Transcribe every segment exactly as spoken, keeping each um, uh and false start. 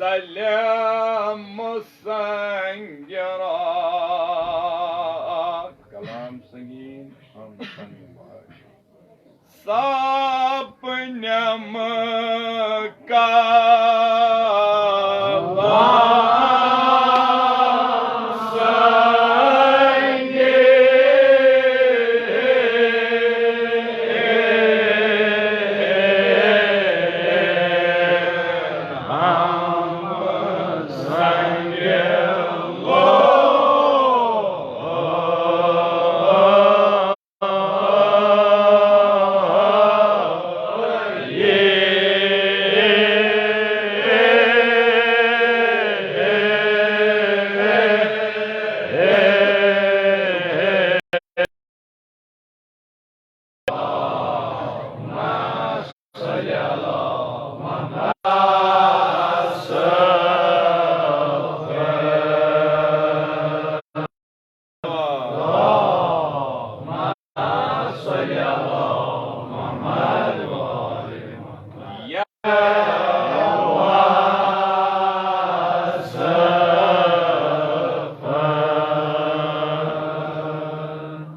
سلیم سنگ رات۔ کلام سنگین، ہم سنگ باش۔ سپنم کلام سنگین۔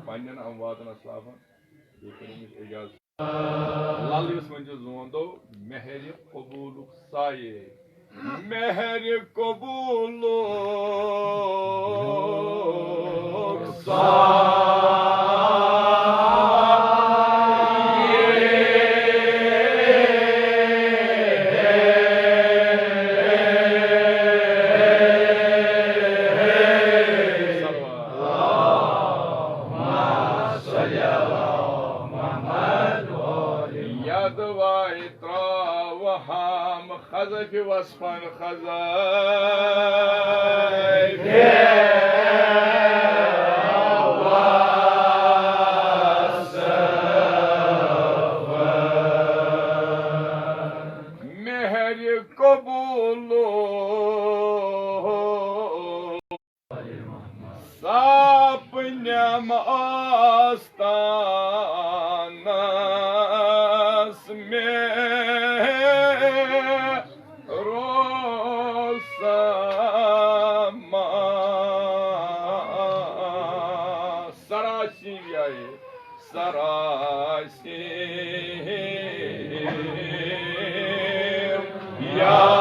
پننٮ۪ن امواتن اسلافن بیٚیہِ کٔرِو أمِس اجازت۔ لل یُس وۄنۍ چھُ زوندو مہرِ قبوٗلُک سایے۔ مہرِ قبوٗلُک سایے۔ یدوے تراوہم خزف وصفن خزف۔ مہرِ قبوٗلُک سپنم آستانس مےٚ روسما۔ سراسیٖم یایے، سراسیٖم یایے۔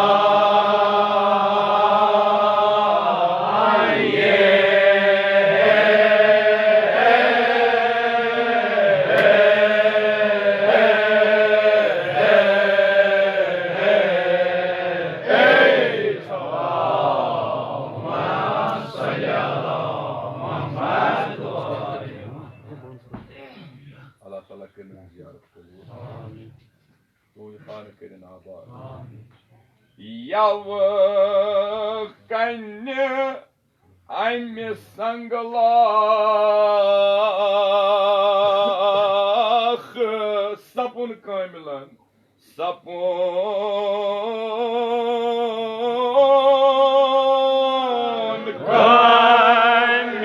اللہ تعالیٰ کٔرِنۍ زیارت قبوٗل۔ تُہُنٛد خانہٕ کٔرِنۍ آباد۔ یوٕ کنہِ امہِ سنگ لاکھ سپُن کٲمِلن۔ سپُن کامل۔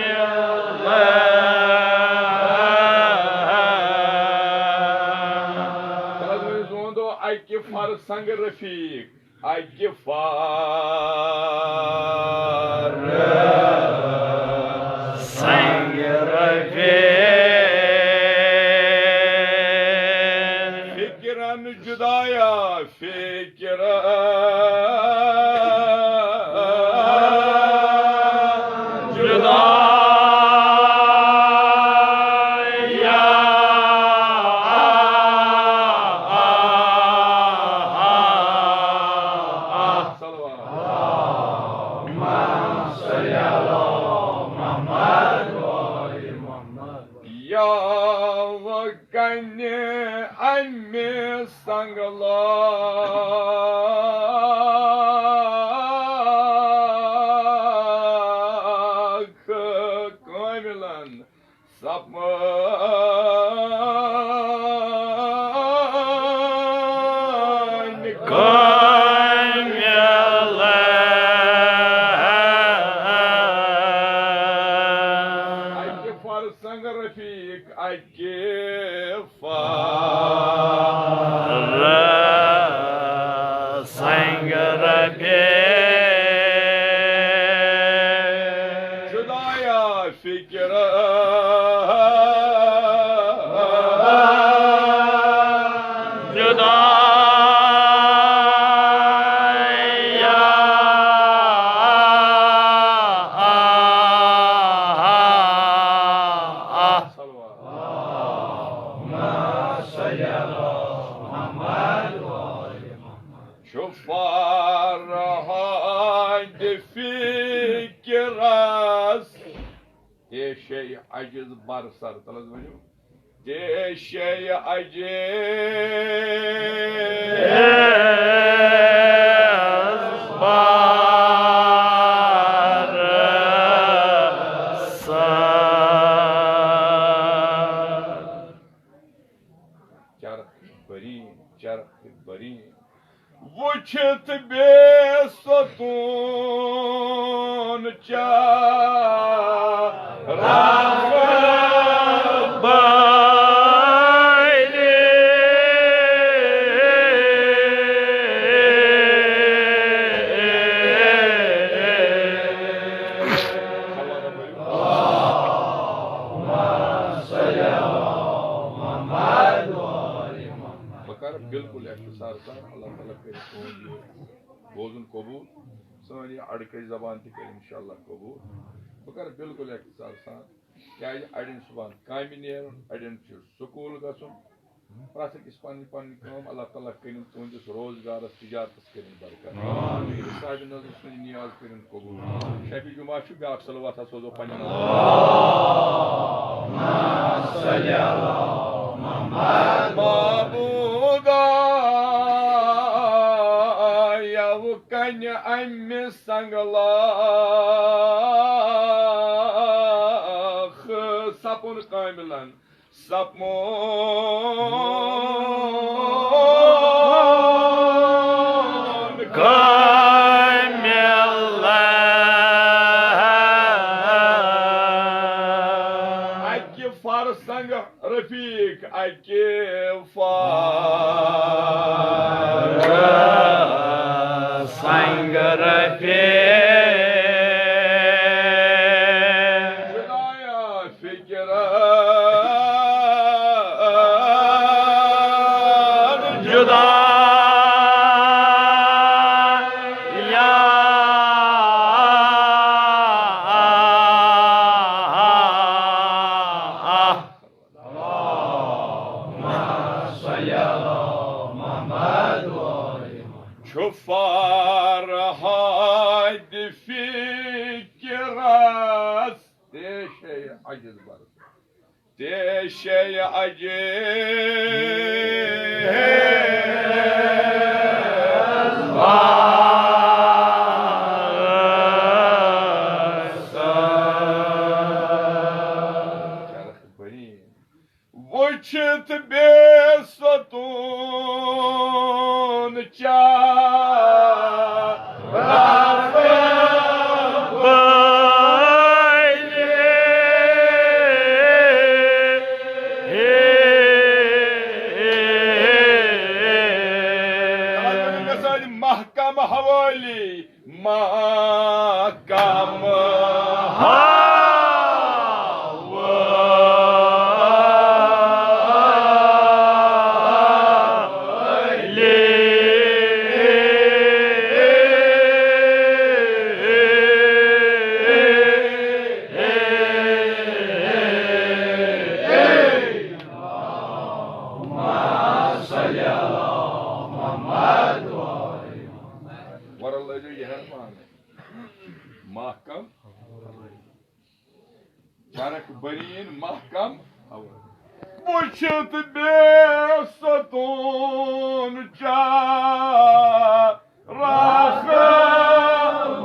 تَلہٕ حظ وۄنۍ زوندو اَکہِ فر سنگ رفیق، اَکہِ فر سنگ رفیق۔ فکرن جدایا فکر جدا یا۔ صلوات۔ یا وکنہِ امہِ سنگ لاکھ کٲمِلن سپُن کٲمِل۔ اکہِ فر سنگ رفیق، اکہِ فر سنگ رفیق۔ فرہاد فکرس، تے شے عجز بر سر۔ تل حظ ؤنِو۔ تے شے عجز بر سر۔ چرخ برین، چرخ برین۔ وُچھِتھ بے ستون چرخ بٲلِتھ۔ بہٕ کرٕ بالکل اختصار سان، اللہ تعالیٰ کٔرِنۍ تُہُنٛد یہِ بوزُن قبوٗل، سٲنۍ یہِ اَڑکٔج زبان تہِ کٔرِنۍ انشاءاللہ قبوٗل۔ بہٕ کرٕ بالکل اختصار سان، کیٛازِ اَڑٮ۪ن چھُ صُبحن کامہِ نیرُن، اَڑٮ۪ن چھُ سکوٗل گژھُن، پرٛٮ۪تھ أکِس پنٕنۍ پنٕنۍ کٲم۔ اللہ تعالیٰ کٔرِنۍ تُہٕنٛدِس روزگارس، تجارتس کٔرِنۍ برکت۔ آمین۔ صاحبِ نظر سٕنٛز نیاز کٔرِن قبول۔ شبِ جمعہ چھُ بیٛاکھ صلوات، ہا سوزو پننٮ۪ن۔ اللہم صل علی محمد۔ معبودا، یَوٕ کنہِ امہِ سنگلاخ سپُن کاملن۔ سپُن کامل۔ اکہِ فرسنگ رفیق، اکہِ فرسنگ رفیق۔ خدایا فکر جدا یا۔ چھُ فرہاد فکرس تے شے عجز بر۔ تے شے عجز بر۔ چرخ برین۔ وُچھِتھ بے ستون چرخ بٲلِتھ۔ محکم حوالی۔ محکم حوالی۔ ورل لٲگِو یِہَن پانَے۔ محکم۔ چرخ برین محکم۔ وُچھِتھ بے ستون چرخ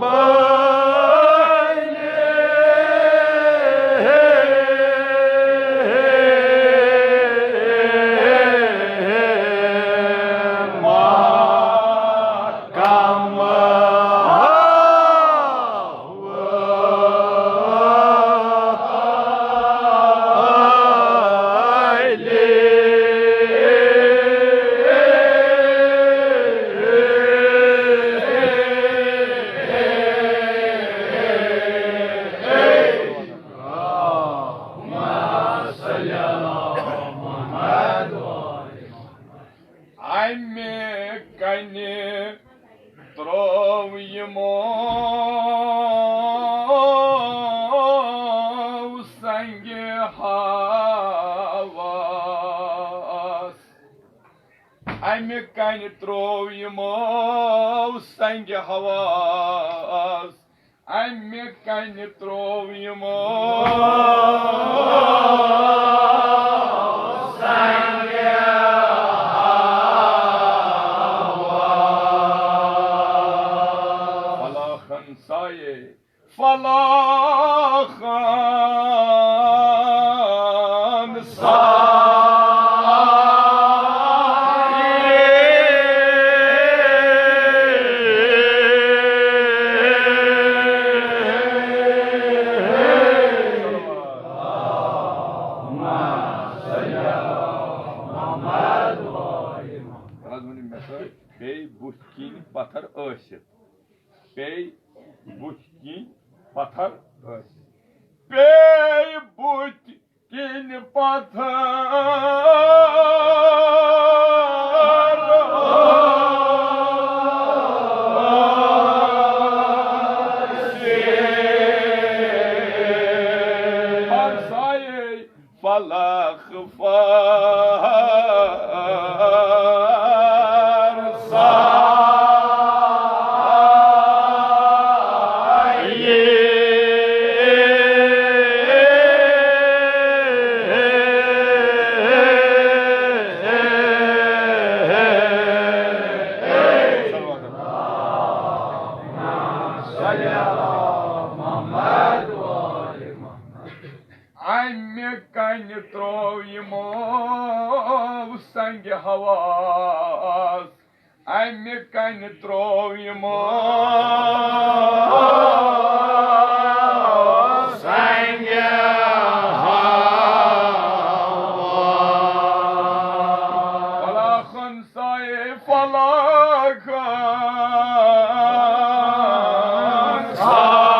بٲلِتھ۔ محکم امہِ کنہِ ترٛوو یِمو سنگِ حواس۔ امہِ کنہِ تروو یِمو سنگِ حواس، امہِ کنہِ تروو یِمو سنگِ حواس۔ فلاخن سایے، فلاخن سایے۔ بیٚیہِ بُتھِ کِنۍ پتھر ٲسِتھ۔ پیٚیہِ بُتھِ کِنۍ پتھر ٲسِتھ۔ پیٚیہِ بُتھِ کِنۍ پتھر ٲسِتھ۔ فرسایے فلک فرسایے۔ امہِ کنہِ تروو یِمو سنگِ حواس، امہِ کنہِ تروو یِمو سنگِ حواس۔ فلاخن سایے، فلاخن سایے۔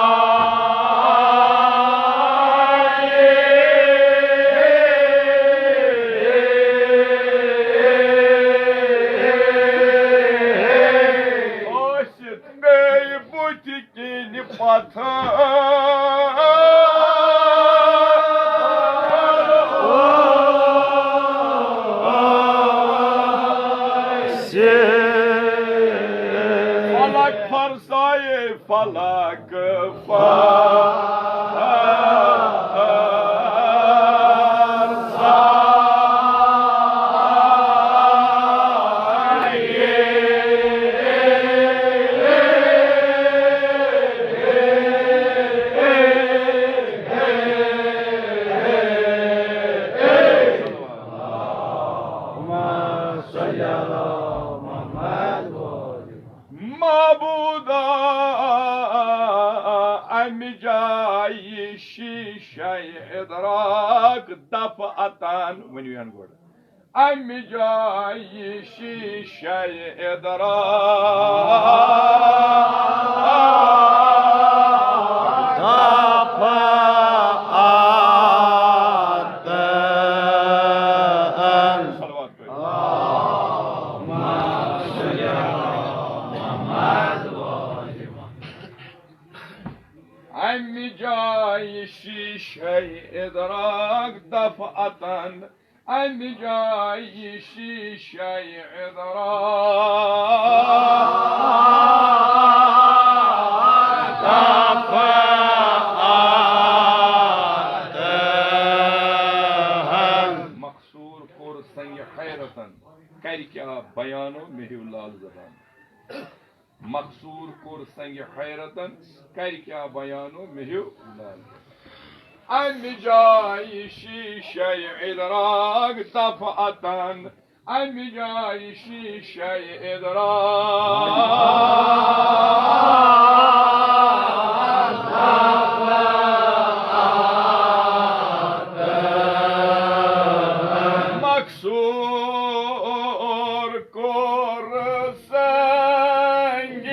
ٲسِتھ بیٚیہِ بُتھِ کِنۍ پتھر ٲسِتھ۔ فلک فرسایے، فلک فرسایے۔ معبودا، امہِ جایہِ شیشے ادراک دفعتن، ؤنِو یَن گۄڈٕ۔ امہِ جایہِ شیشے ادراک دفعتن۔ صلوات پٔرِو۔ امہِ جایہِ شیشے ادراک دفعتن، امہِ جایہِ شیشے ادراک دفعتن۔ مقصور کوٚر سنگِ حیرتن، کرِ کیٛاہ بیانو مےٚ ہیوٗ لال زبان۔ مقصور کوٚر سنگِ حیرتن، کرِ کیٛاہ بیانو مےٚ ہیوٗ لال۔ امہِ جایہِ شیشے ادراک دفعتن، امہِ جایہِ شیشے ادراک دفعتن۔ مقصور کوٚر سنگِ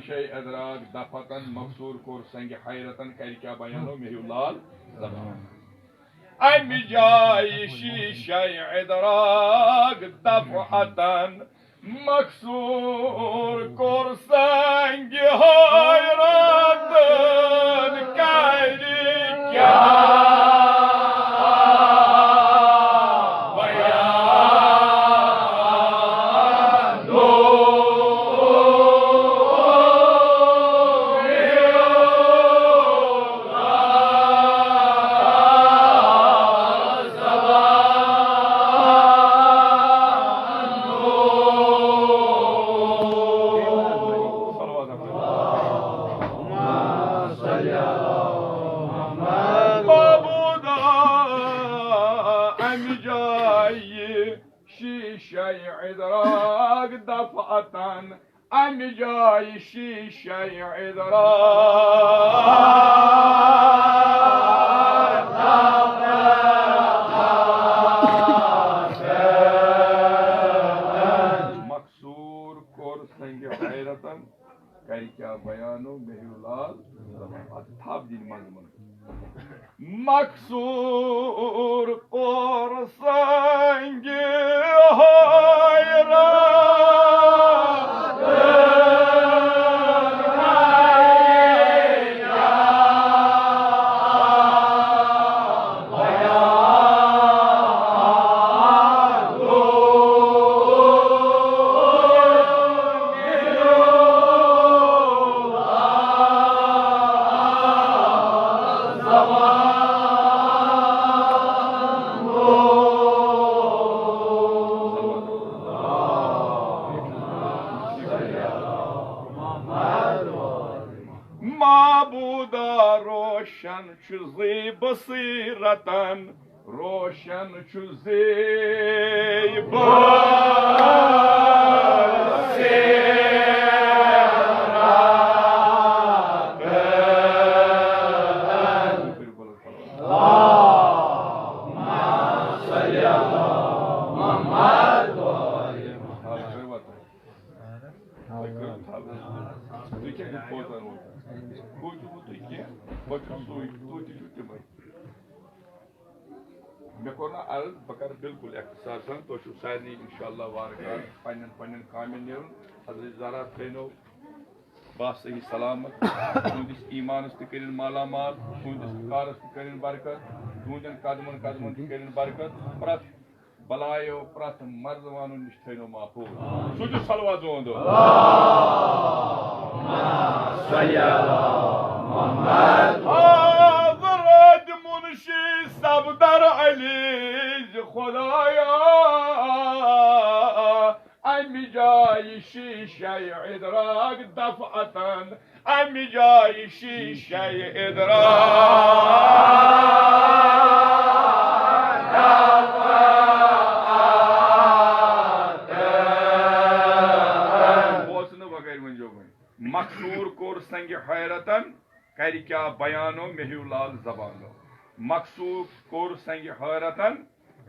شے ادراک دفعتن، مقصور کوٚر سنگِ حیرتن، کرِ کیٛاہ بیانو مےٚ ہیوٗ لال زبان۔ امہِ جایہِ شیٖشے ادراک دفعتن، مقصور کوٚر سنگِ حیرتن، کرِ کیٛاہ بیان۔ معبودا، امہِ جایہِ شیٖشے ادراک دفعتن، امہِ جایہِ شیٖشے ادراک۔ مقصور کوٚر سنگِ حیرتن، کرِ کیٛاہ بیانو مےٚ ہیوٗ لال زبان۔ اتھ تھپھ دِنۍ منٛزٕ منٛزٕ۔ مقصور کوٚر سنگِ حیرتن۔ معبودا، روشن چھُ زٕے بصیرتن، روشن چھُ زٕے بصیرتن۔ تُہۍ کیٛاہ چھِو پوزان ووزان؟ ہُہ چھُو نہٕ تُہۍ کینٛہہ، بہٕ چھُس سُے، تُہۍ تہِ چھِو تِمَے۔ مےٚ کوٚر نہ عرض، بہٕ کَرٕ بالکل اختصار سان۔ تۄہہِ چھُو سارنٕے اِنشاءاللہ وارٕ کارٕ پنٛنٮ۪ن پنٛنٮ۪ن کامٮ۪ن نیرُن۔ حضرت زہرا تھٲینو بس صحیح سلامت، تُہٕنٛدِس ایٖمانَس تہِ کٔرِن مالا مال، تُہٕنٛدِس کارَس تہِ کٔرِن برکت، تُہٕنٛدٮ۪ن قدمَن قدمَن تہِ کٔرِن برکت۔ پرٛٮ۪تھ بلایو، پرٛٮ۪تھ مرض وانو نِش تھٲینو محفوظ۔ سُہ تہِ صلوات زون دو۔ حضرت منشی صفدر علی خدایا، امہِ جایہِ شیٖشے ادراک دفعتن، امہِ جایہِ شیٖشے ادراک۔ بوزنہٕ بغٲر ؤنۍزیو وۄنۍ۔ مقصور کوٚر سنگِ حیرتن، کرِ کیٛاہ بیانو مےٚ ہیوٗ لال زبانو۔ مقصور کوٚر سنگِ حیرتن،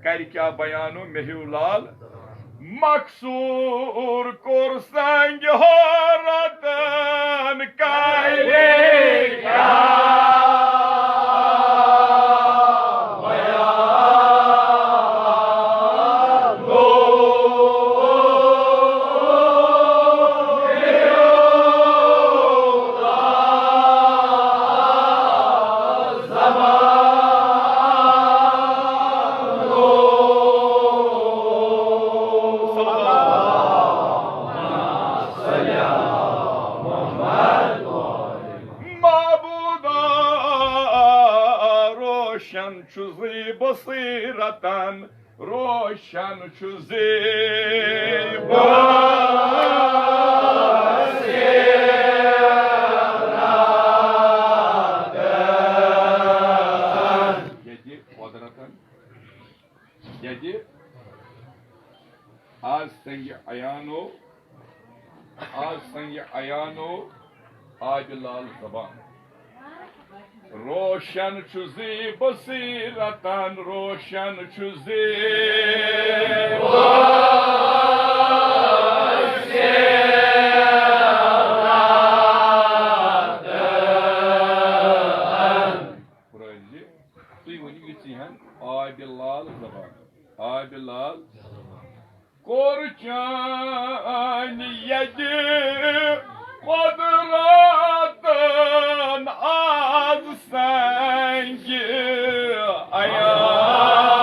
کرِ کیٛاہ بیانو مےٚ ہیوٗ لال۔ مقصور کوٚر سنگِ حیرتن، کرِ کیٛاہ بیانو۔ معبودا، روشن چھُ زٕے بصیرتن، روشن چھُ زٕے بصیرتن۔ ییٚتہِ قۄدرتن، ییٚتہِ آز سنگِ عیانو، آز سنگِ عیانو آبِ لال زبان۔ روشن چھُ زٕے بصیرتن، روشن چھُ زٕے بصیرتن۔ آبِ لال زبان۔ آبِ لال۔ کوٚر چٲنۍ یدِ قۄدرتن آز سنگِ عیان۔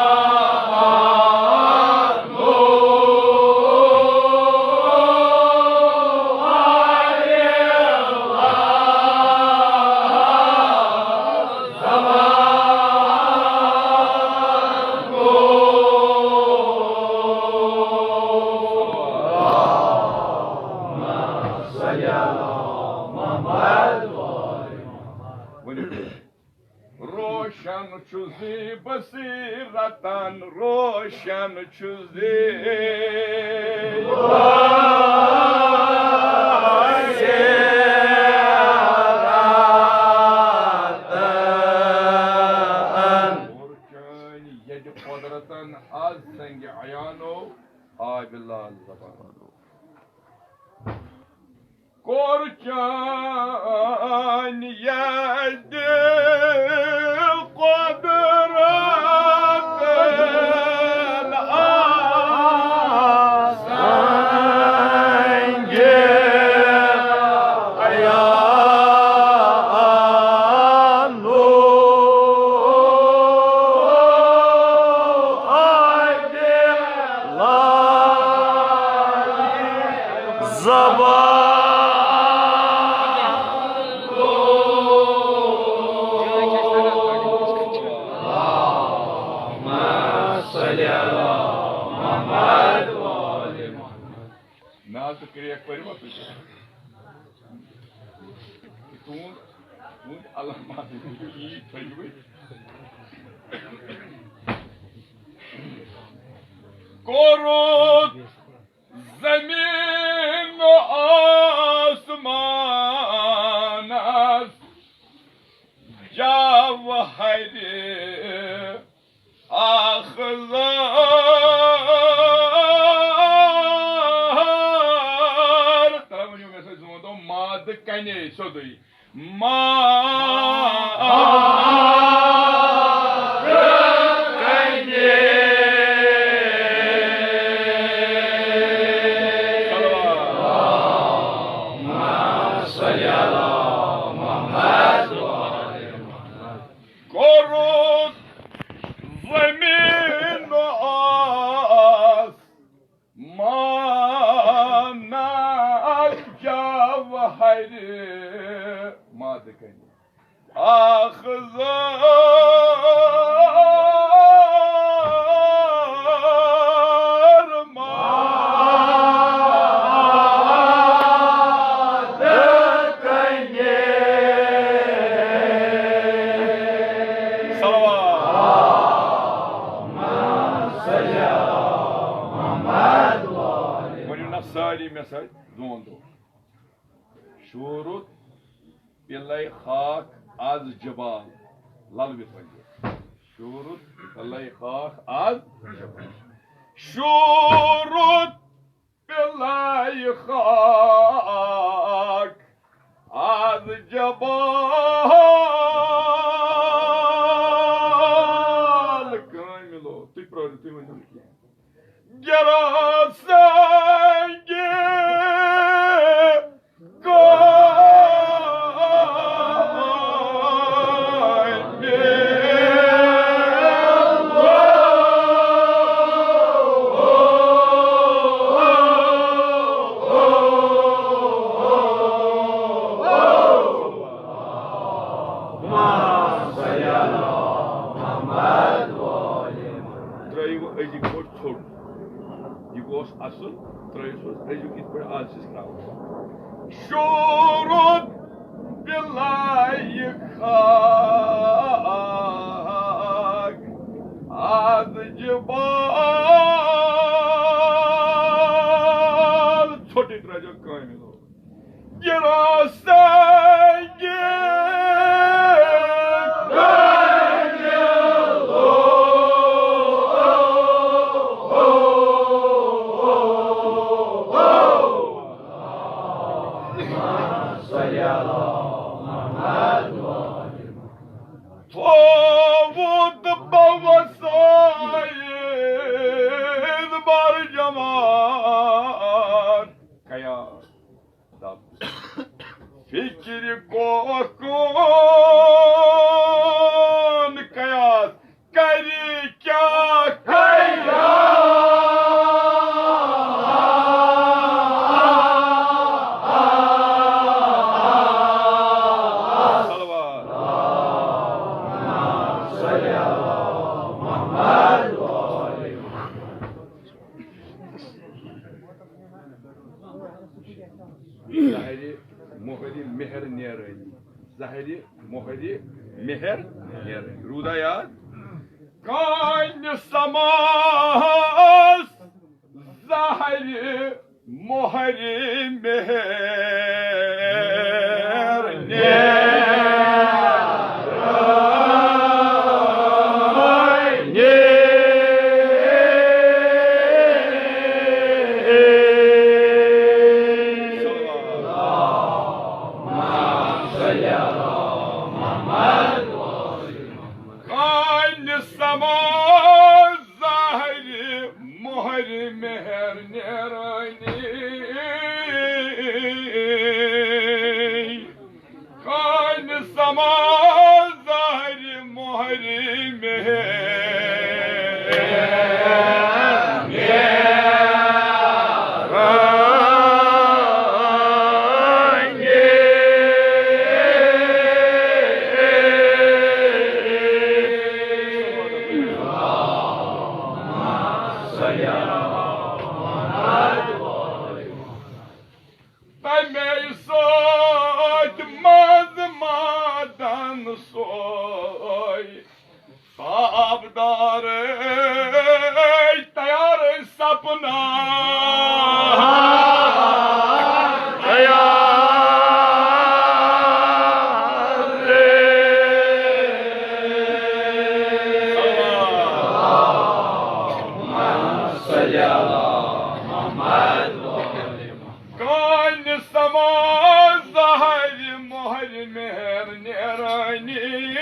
روشن چھُ زِ بصیرتن، روشن چھُ زِ چٲنۍ یدِ قۄدرتن آز سنگِ عیانو آبِ لال زبان۔ کوٚر چٲنۍ یدِ قۄدرتن آز سنگِ عیانو آبِ لال زبان۔ نہ حظ، ژٕ کرٛیکھ پٔرِو تُہۍ۔ تُہُنٛد، تُہُنٛد علامات یی تھٲیِو أسۍ۔ کوٚرُتھ زمین و آسمانس جوہر اخضر۔ ترٛاوان یِم یَتھ أسۍ زوٗن دو مادٕ کنے سیوٚدُے۔ مادٕ کنے۔ صلوات۔ کوٚرُتھ زمین و آسمانس جوہر مادٕ کنے۔ اخضر مادٕ کنے۔ صلوات۔ ؤنِو نا سٲری مےٚ سۭتۍ، زوٗن دو۔ شوٗرُتھ پِلَے خاک از جبال۔ للوِتھ ؤنِو۔ شوٗرُتھ پِلَے خاک از جبال۔ شوٗرُتھ پِلَے خاک از جبال۔ کٲمِلو، تُہۍ پرٛٲرِو، تُہۍ ؤنِو نہٕ کینٛہہ۔ گِرا سنگِ کٲمِل۔ ترٛٲیِو أزِکۍ پٲٹھۍ ژھوٚٹ۔ یہِ گوٚژھ اَصٕل، ترٛٲیِو سُہ أزیُک یِتھ پٲٹھۍ آز چھِ أسۍ ترٛاوان۔ شوٗرُتھ پِلَے خاک از جبال۔ ژھوٚٹٕے ترٛٲیزیو کٲمِلو۔ گِرا سنگِ کٲمِلو۔ زہرِ مۄہرِ مہر نیرٕنۍ۔ روٗدا یاد؟ کانہِ سماس زہرِ مۄہرِ مہر نیرٕنۍ۔ کانہِ سما زہرِ مۄہرِ مہر نیرٲنی۔ کانہِ سما زہرِ مۄہرِ مہر نیرٲنی۔ تَمے سۭتۍ منٛز مادن سوے تابدارے تیارے سپنا۔ کانہِ سما زہرِ مۄہرِ مہر نیرٲنی۔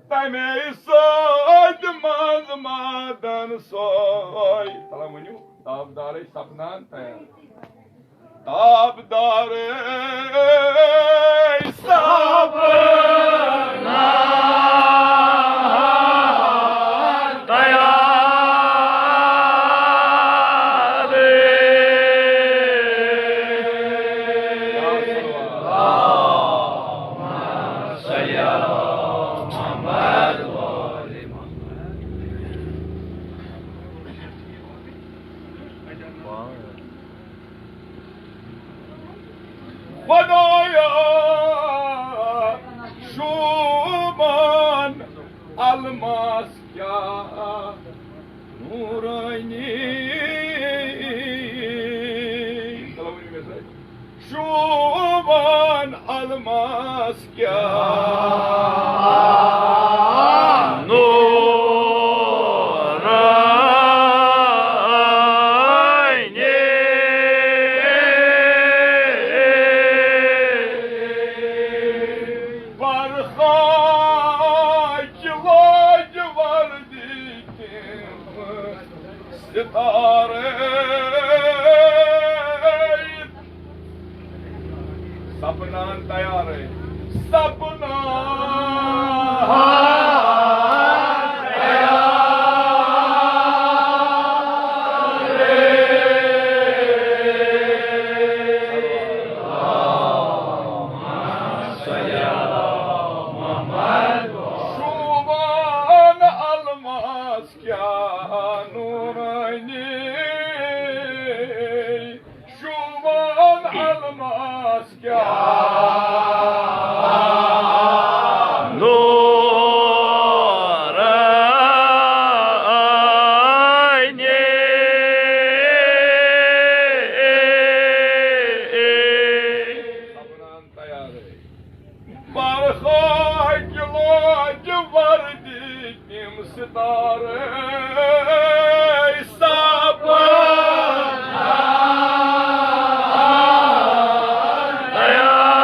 تَمے سۭتۍ منٛز مادن سوے۔ تَلہ ؤنِو، تابدارے سپنان تیار۔ تابدارے سپنان تیار۔ خۄدایا، شوٗبان الماس کیٛاہ نوٗرٲنی۔ شوٗبان الماس کیٛاہ نوٗرٲنی۔ برخاکہِ لٲج وردی تِم ستارے۔ سپنان تیارے۔ سپنان تیارے۔ شوٗبان الماس کیٛاہ نوٗرٲنی۔ شوٗبان الماس کیٛاہ نوٗرٲنی۔ سپنان تیارے۔ برخاکہِ لٲج وردی تِم ستارے سپنان تیارے۔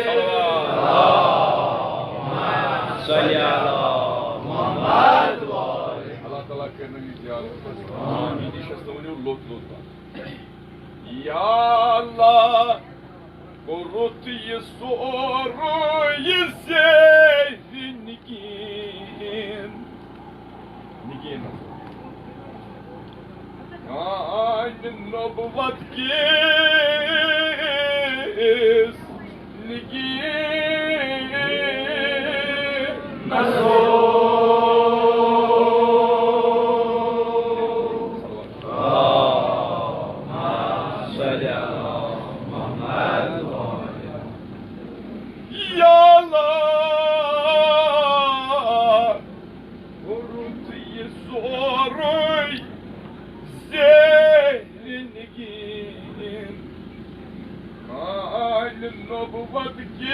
صلوات۔ صلی علی محمد۔ اللہ تعالیٰ کٔرِنۍ یہِ زیارت۔ آمین۔ یہِ چھَس نہٕ ؤنِو لوٚت لوٚت بَنان۔ یا اللہ، کوٚرُتھ یہِ سورُے یہِ زیرِ نگیٖن۔ نگیٖن۔ کانہِ نبوت کِس نگیٖنس۔ نبوت کِس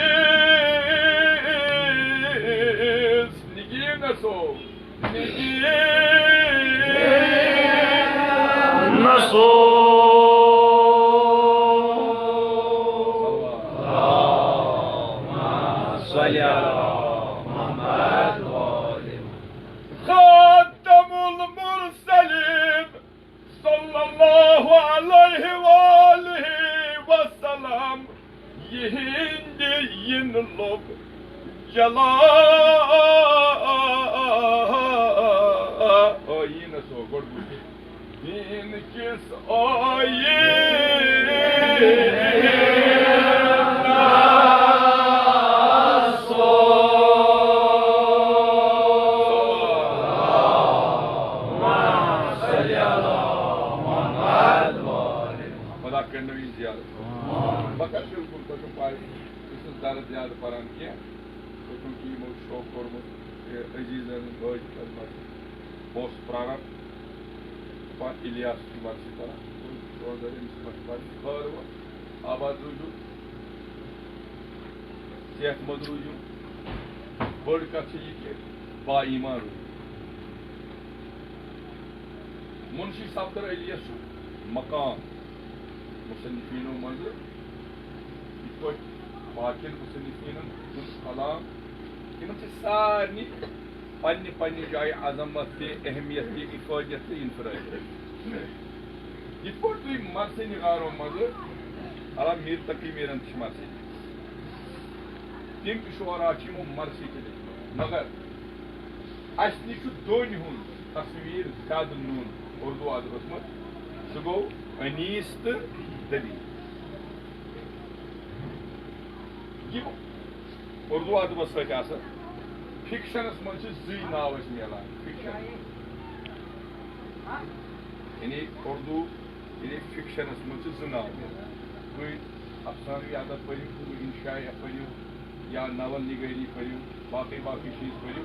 نگیٖنس او، نگیٖنس او۔ صلی علی محمد و آل محمد۔ خاتم المرسلین صلی اللہ علیہ وآلہ وسلم، یِہِنٛدِ یِنہٕ لوٚب جلال۔ آییٖنَس او گۄڈٕ بوٗزِو۔ دیٖن کِس آییٖنَس او۔ صلی علی محمد۔ خدا کٔرِنو یہِ زیارت۔ بہٕ کَرٕ بِلکُل، تۄہہِ چھو پَے، بہٕ چھُس درس زیادٕ پَران کینٛہہ، تہٕ چوٗنٛکہِ یِمو چھُ شوق کوٚرمُت، یہِ عزیٖزَن بٲے خدمت، بہٕ اوسُس پرٛاران، دَپان اِلیاس چھُ مرثی پَران، بہٕ اوسُس دَپان أمِس چھُ مرثی پَران، خٲر وۄنۍ، آباد روٗزِو، صحت مند روٗزِو۔ بٔڑ کَتھ چھِ یہِ کہِ با ایٖمان روٗزِو۔ منشی صفدر علیَس چھُ مقام مصنفینو منٛزٕ، یِتھ پٲٹھۍ باقین مصنفینن ہُنٛد کلام، یِمن چھِ سارنٕے پننہِ پننہِ جایہِ عظمت تہِ، اہمیت تہِ، افادیت تہٕ انفرادیت۔ یِتھ پٲٹھۍ تُہۍ مرثی نگارو منٛزٕ، علا میر تقی میرن تہِ چھِ مرثی، تِم تہِ شعرا چھِ یِمو مرثی تہِ لیکھمٕتۍ، مگر اسہِ نِش چھُ دۄنۍ ہُنٛد تصویر زیادٕ نوٚن اردو ادبس منٛز، سُہ گوٚو انیس تہٕ دبیر۔ یِم اردو ادبس سۭتۍ آسان، فکشنس منٛز چھِ زٕے ناو اسہِ میلان، فکشن، یعنی اردو، یعنی فکشنس منٛز چھِ زٕ ناو میلان۔ تُہۍ افسانوی ادب پٔرِو، تُہۍ انشائیہ پٔرِو، یا ناول نگٲری پٔرِو، باقٕے باقٕے چیٖز پٔرِو،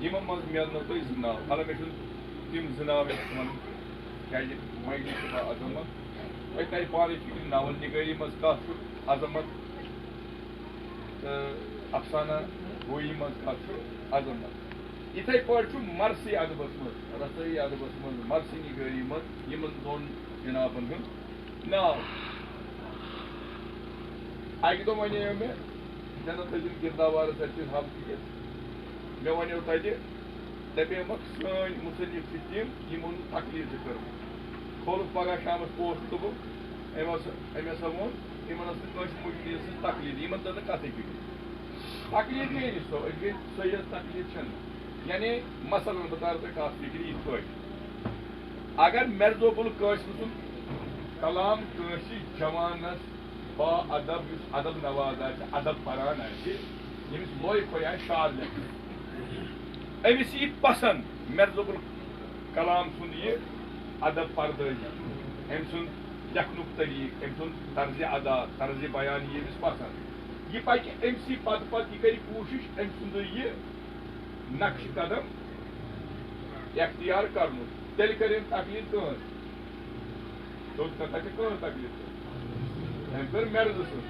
یِمن منٛز میلنو تۄہہِ زٕ ناو۔ حالانکہ مےٚ چھُنہٕ تِم زٕ ناو یَتھ وَنُن کینٛہہ، کیٛازِ وۄنۍ چھِ با عظمت۔ تۄہہِ تَرِ پانَے فِکرِ، ناول نگٲری منٛز کَتھ چھُ عظمت تہٕ افسانہ گویی منٛز کَتھ چھُ عظمت۔ یِتھَے پٲٹھۍ چھُ مرثی ادبس منٛز، رسٲیی ادبس منٛز، مرثی نگٲری منٛز یِمن دۄن جنابن ہُنٛد ناو۔ اَکہِ دۄہ وَنیو مےٚ، جنت حضرت کرداوارس اَتہِ چھِ حلقہٕ یہِ۔ مےٚ وَنیو تَتہِ، دَپیمَکھ، سٲنۍ مُصنِف چھِ تِم، یِمو نہٕ تقلید چھِ کٔرمٕژ۔ کھولُکھ پگاہ شامَس پوسٹ، دوٚپُکھ، أمۍ ہسا، أمۍ ہسا ووٚن، یِمن ٲس نہٕ کٲنٛسہِ مُجتہد سٕنٛز تقلید، یِمن تٔر نہٕ کَتھٕے فِکرِ۔ تقلید گٔے نہٕ سۄ، أسۍ گٔے صحیح تقلید چھَنہٕ۔ یعنی، مثلاً، بہٕ تارٕ تۄہہِ کَتھ فِکرِ یِتھ پٲٹھۍ۔ اگر مرزو بُل قٲسِم سُنٛد کلام کٲنٛسہِ جوانس با ادب، یُس ادب نواز آسہِ، ادب پران آسہِ، ییٚمِس لوے پھوٚے آسہِ شعر لیکھُن، أمِس یی پسنٛد مرزو بُل کلام سُنٛد یہِ ادب پردٲزی، أمۍ سُنٛد لیکھنُک طریٖقہٕ، أمۍ سُنٛد طرزِ ادا، طرزِ بیان یی أمِس پسنٛد۔ یہِ پکہِ أمۍ سٕے پتہٕ پتہٕ، یہِ کرِ کوٗشش أمۍ سُنٛدُے یہِ نقش قدم اختیار کرنُک، تیٚلہِ کرِ أمۍ تقلید کٲنٛسہِ۔ سیوٚد کتھا چھِ کٲنٛسہِ تقلید کرٕنۍ۔ أمۍ کٔر مرزٕ سٕنٛز۔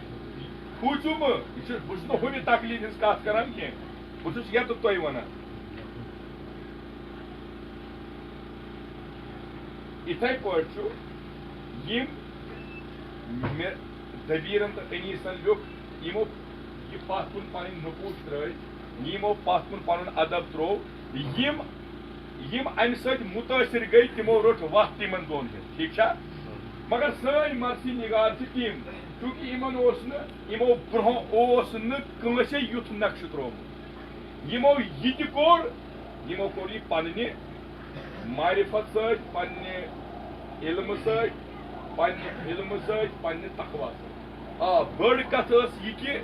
کھوٗژِو مہٕ، یہِ چھُ، بہٕ چھُس نہٕ ہُمہِ تقلید ہٕنٛز کتھ کران کینٛہہ، بہٕ چھُس یتُک تۄہہِ ونان۔ یِتھے پٲٹھۍ چھُ یِم مےٚ دبیٖرن تہٕ انیسن لیوٚکھ، یِمو یہِ پتھ کُن پنٕنۍ نقوٗش ترٲوۍ، یِمو پتھ کُن پنُن ادب ترٛوو، یِم، یِم امہِ سۭتۍ مُتٲثر گٔے، تِمو رٔٹ وتھ تِمن دۄن ہٕنٛز، ٹھیٖک چھا؟ مگر سٲنۍ مرثی نگار چھِ تِم، چونکہ یِمن اوس نہٕ، یِمو برونٛہہ اوس نہٕ کٲنٛسے یُتھ نقشہٕ ترٛوومُت۔ یِمو یہِ تہِ کوٚر، یِمو کوٚر یہِ پننہِ معرفت سۭتۍ، پننہِ علمہٕ سۭتۍ، پننہِ علمہٕ سۭتۍ، پننہِ تقوی سۭتۍ۔ آ، بٔڑ کتھ ٲس یہِ کہِ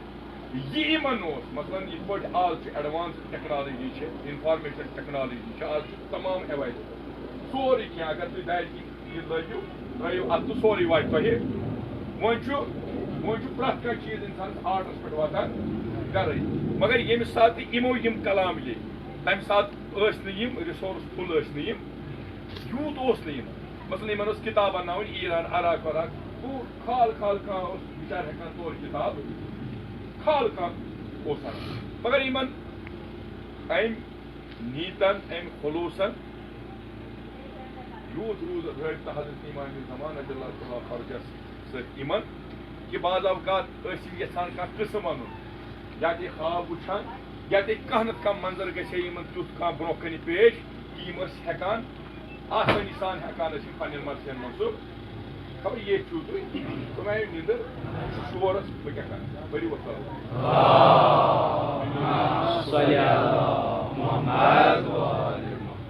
یہِ یِمن اوس، مثلاً، یِتھ پٲٹھۍ آز چھُ advance technology چھِ، information technology چھِ، آز چھُ تمام available۔ سورُے کینٛہہ، اگر تُہۍ دارِ کِنۍ یہِ لٲگِو، ترٲیِو اَتھ تہٕ سورُے واتہِ تۄہہِ۔ وۄنۍ چھُ، وۄنۍ چھُ پرٛٮ۪تھ کانٛہہ چیٖز اِنسانَس آرڈرَس پٮ۪ٹھ واتان گَرَے۔ مگر ییٚمہِ ساتہٕ تہِ یِمو یِم کلام لیکھۍ، تَمہِ ساتہٕ ٲسۍ نہٕ یِم resourceful، ٲسۍ نہٕ یِم، یوٗت اوس نہٕ یِمَن۔ مثلاً یِمن ٲس کِتاب اَنناوٕنۍ ایران، عراق وراق، گوٚو کھال کھال کانٛہہ اوس بِچارٕ ہٮ۪کان تورٕ کِتاب کھال کانٛہہ اوس اَنان۔ مگر یِمن اَمہِ نیٖتن، اَمہِ خلوٗصن یوٗت روٗد رٲبطہٕ حضرت امام زمان رضی اللہ تعالیٰ فرجس سۭتۍ یِمن کہِ بعض اوقات ٲسۍ یِم یژھان کانٛہہ قٕصہٕ وَنُن، یا تہِ خواب وٕچھان، یا تہِ کانٛہہ نتہٕ کانٛہہ منظر گژھِ ہے یِمن تیُتھ کانٛہہ برونٛہہ کنہِ پیش کہِ یِم ٲسۍ ہٮ۪کان آسٲنی سان ہٮ۪کان ٲسۍ یِم پننٮ۪ن مرثین منصوٗب۔ خبر ییٚتہِ چھُو تُہۍ، تِم آیہِ نِندٕر، شورس بہٕ کیٛاہ کرٕ؟ بٔرِو وۄتھ۔ صلی علی محمد۔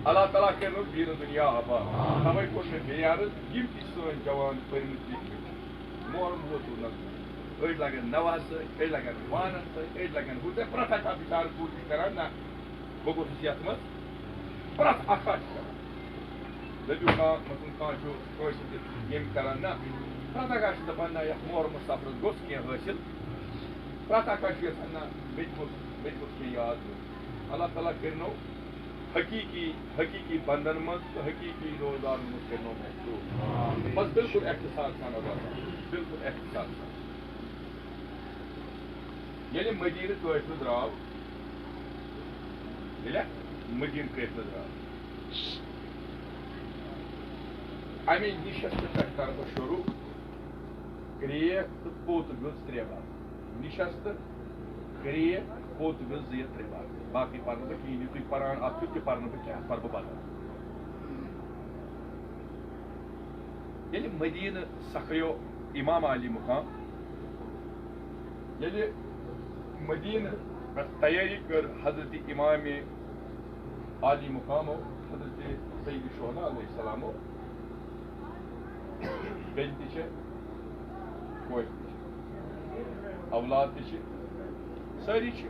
اللہ تعالیٰ کٔرِنو دیٖنہٕ دُنیا آباد۔ تَوَے کوٚر مےٚ بیٚیہِ عرض، یِم تہِ سٲنۍ جوان پٔرمٕتۍ لیٖکھمٕتۍ چھِ، محرم ووتوٕ نزدیٖک۔ أڑۍ لگن نوحس سۭتۍ، أڑۍ لگن وانن سۭتۍ، أڑۍ لگن ہُہ تہٕ پرٛٮ۪تھ اکھ چھا بِچارٕ کوٗشِش کران، نہ، بہٕ گوٚژھُس یتھ منٛز۔ پرٛٮ۪تھ اکھ چھُ کران۔ دٔپِو کانٛہہ، مثلاً کانٛہہ چھُ کٲنٛسہِ سۭتۍ ییٚمہِ کران، نہ، پرٛٮ۪تھ اکھ چھُ دپان، نہ، یتھ محرمس سفرس گوٚژھ کینٛہہ حٲصِل۔ پرٛٮ۪تھ اکھ چھُ یژھان، نہ، مےٚ تہِ گوٚژھ، مےٚ تہِ گوٚژھ کینٛہہ یاد روزُن۔ اللہ تعالیٰ کٔرِنو حقیٖقی، حقیٖقی بندن منٛز تہٕ حقیٖقی روزدارن منٛز کٔرِنو محسوٗس۔ بس بالکل اختصار سان، اللہ تعالیٰ، بالکل اختصار سان۔ ییٚلہِ مدیٖنہٕ کٲفِل درٛاو، ییٚلہِ مدیٖنہٕ کٲفِل درٛاو، اَمے نِشستہٕ پٮ۪ٹھ کَرٕ بہٕ شروٗع۔ کرٛیک تہٕ پوٚت گٔژھ ترٛےٚ بَتہٕ۔ نِشستہٕ، کرٛیک، پوٚت گٔژھ زٕ یا ترٛےٚ بَتہٕ۔ باقٕے پَرٕ نہٕ بہٕ کِہیٖنۍ۔ یہِ تُہۍ پَران اَتھ چھُ، تہِ پَرٕ نہٕ بہٕ کینٛہہ، اَتھ پَرٕ بہٕ بدل۔ ییٚلہِ مدیٖنہٕ سکھیو امام عالی مقام، ییٚلہِ مدیٖنہٕ پٮ۪ٹھ تیٲری کٔر حضرت امام عالی مقامو، حضرت سید شہداء علیہ السلامو، بیٚنہِ تہِ چھِ، کورِ تہِ چھِ، اولاد تہِ چھِ، سٲری چھِ۔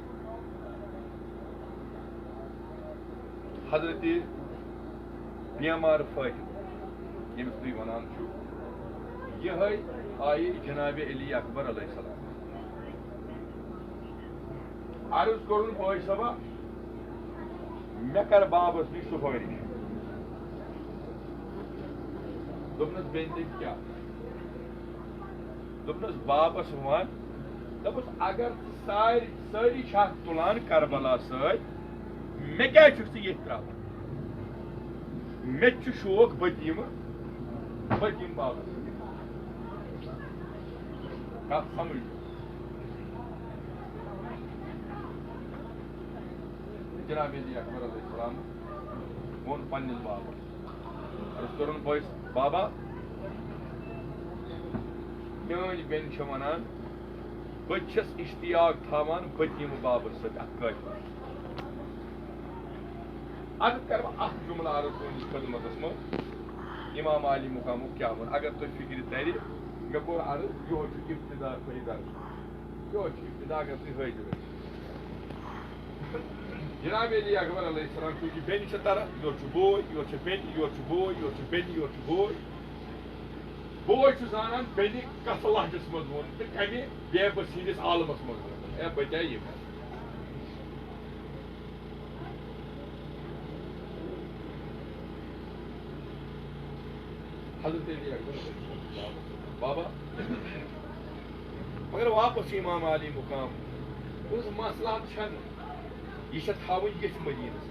حضرت بیمار فاطمہ، ییٚمِس تُہۍ وَنان چھِو، یِہوٚے آیہِ جناب علی اکبر علیہ السلام۔ عرض کوٚرُن، بٲے صٲبا، مےٚ کر بابس نِش سفٲرِش۔ دوٚپنس، بیٚنہِ تیٚلہِ کیٛاہ؟ دوٚپنس، بابس وَن، دوٚپُس، اگر ژٕ سارِ-، سٲری چھِ اَتھ تُلان کربلا سۭتۍ، مےٚ کیٛازِ چھُکھ ژٕ ییٚتہِ ترٛاوان؟ مےٚ تہِ چھُ شوق، بہٕ تہِ یِمہٕ، بہٕ تہِ یِمہٕ بابس سۭتۍ۔ کَتھ سمجھ؟ جناب علی اکبر علیہ السلام ووٚن پننِس بابس، عرض کوٚرُن، بٲیِس، بابا، میٲنۍ بیٚنہِ چھِ وَنان، بہٕ تہِ چھَس اشتیاق تھاوان، بہٕ تہِ یِمہٕ بابس سۭتۍ اَتھ کٲفِلَس۔ اَتھ کَرٕ بہٕ اَکھ جملہٕ عرض تُہٕنٛدِس خدمتس منٛز، امام عالی مقامُک کیٛاہ ووٚن، اگر تۄہہِ فِکرِ تَرِ، مےٚ کوٚر عرض، یِہوٚے چھُ ابتدا تۄہہِ درس۔ یورٕ چھُ ابتدا، اگر تُہۍ حٲضِر ٲسِو۔ جناب علی اکبر علیہ السلام، چونکہ بیٚنہِ چھِ تران، یورٕ چھُ بوے، یورٕ چھِ بیٚنہِ، یورٕ چھُ بوے، یورٕ چھُ بیٚنہِ، یورٕ چھُ بوے۔ بوے چھُ زانان بیٚنہِ کتھ لہجس منٛز ووٚن تہٕ کمہِ بے بسی ہٕنٛدِس عالمس منٛز ووٚن۔ اے بچا، یہِ کتھ۔ حضرت علی اکبر، بابا، مگر واپس امام عالی مقام، دوٚپُس، مسلحت چھنہٕ، یہِ چھےٚ تھاوٕنۍ ییٚتھۍ مدیٖنس منٛز۔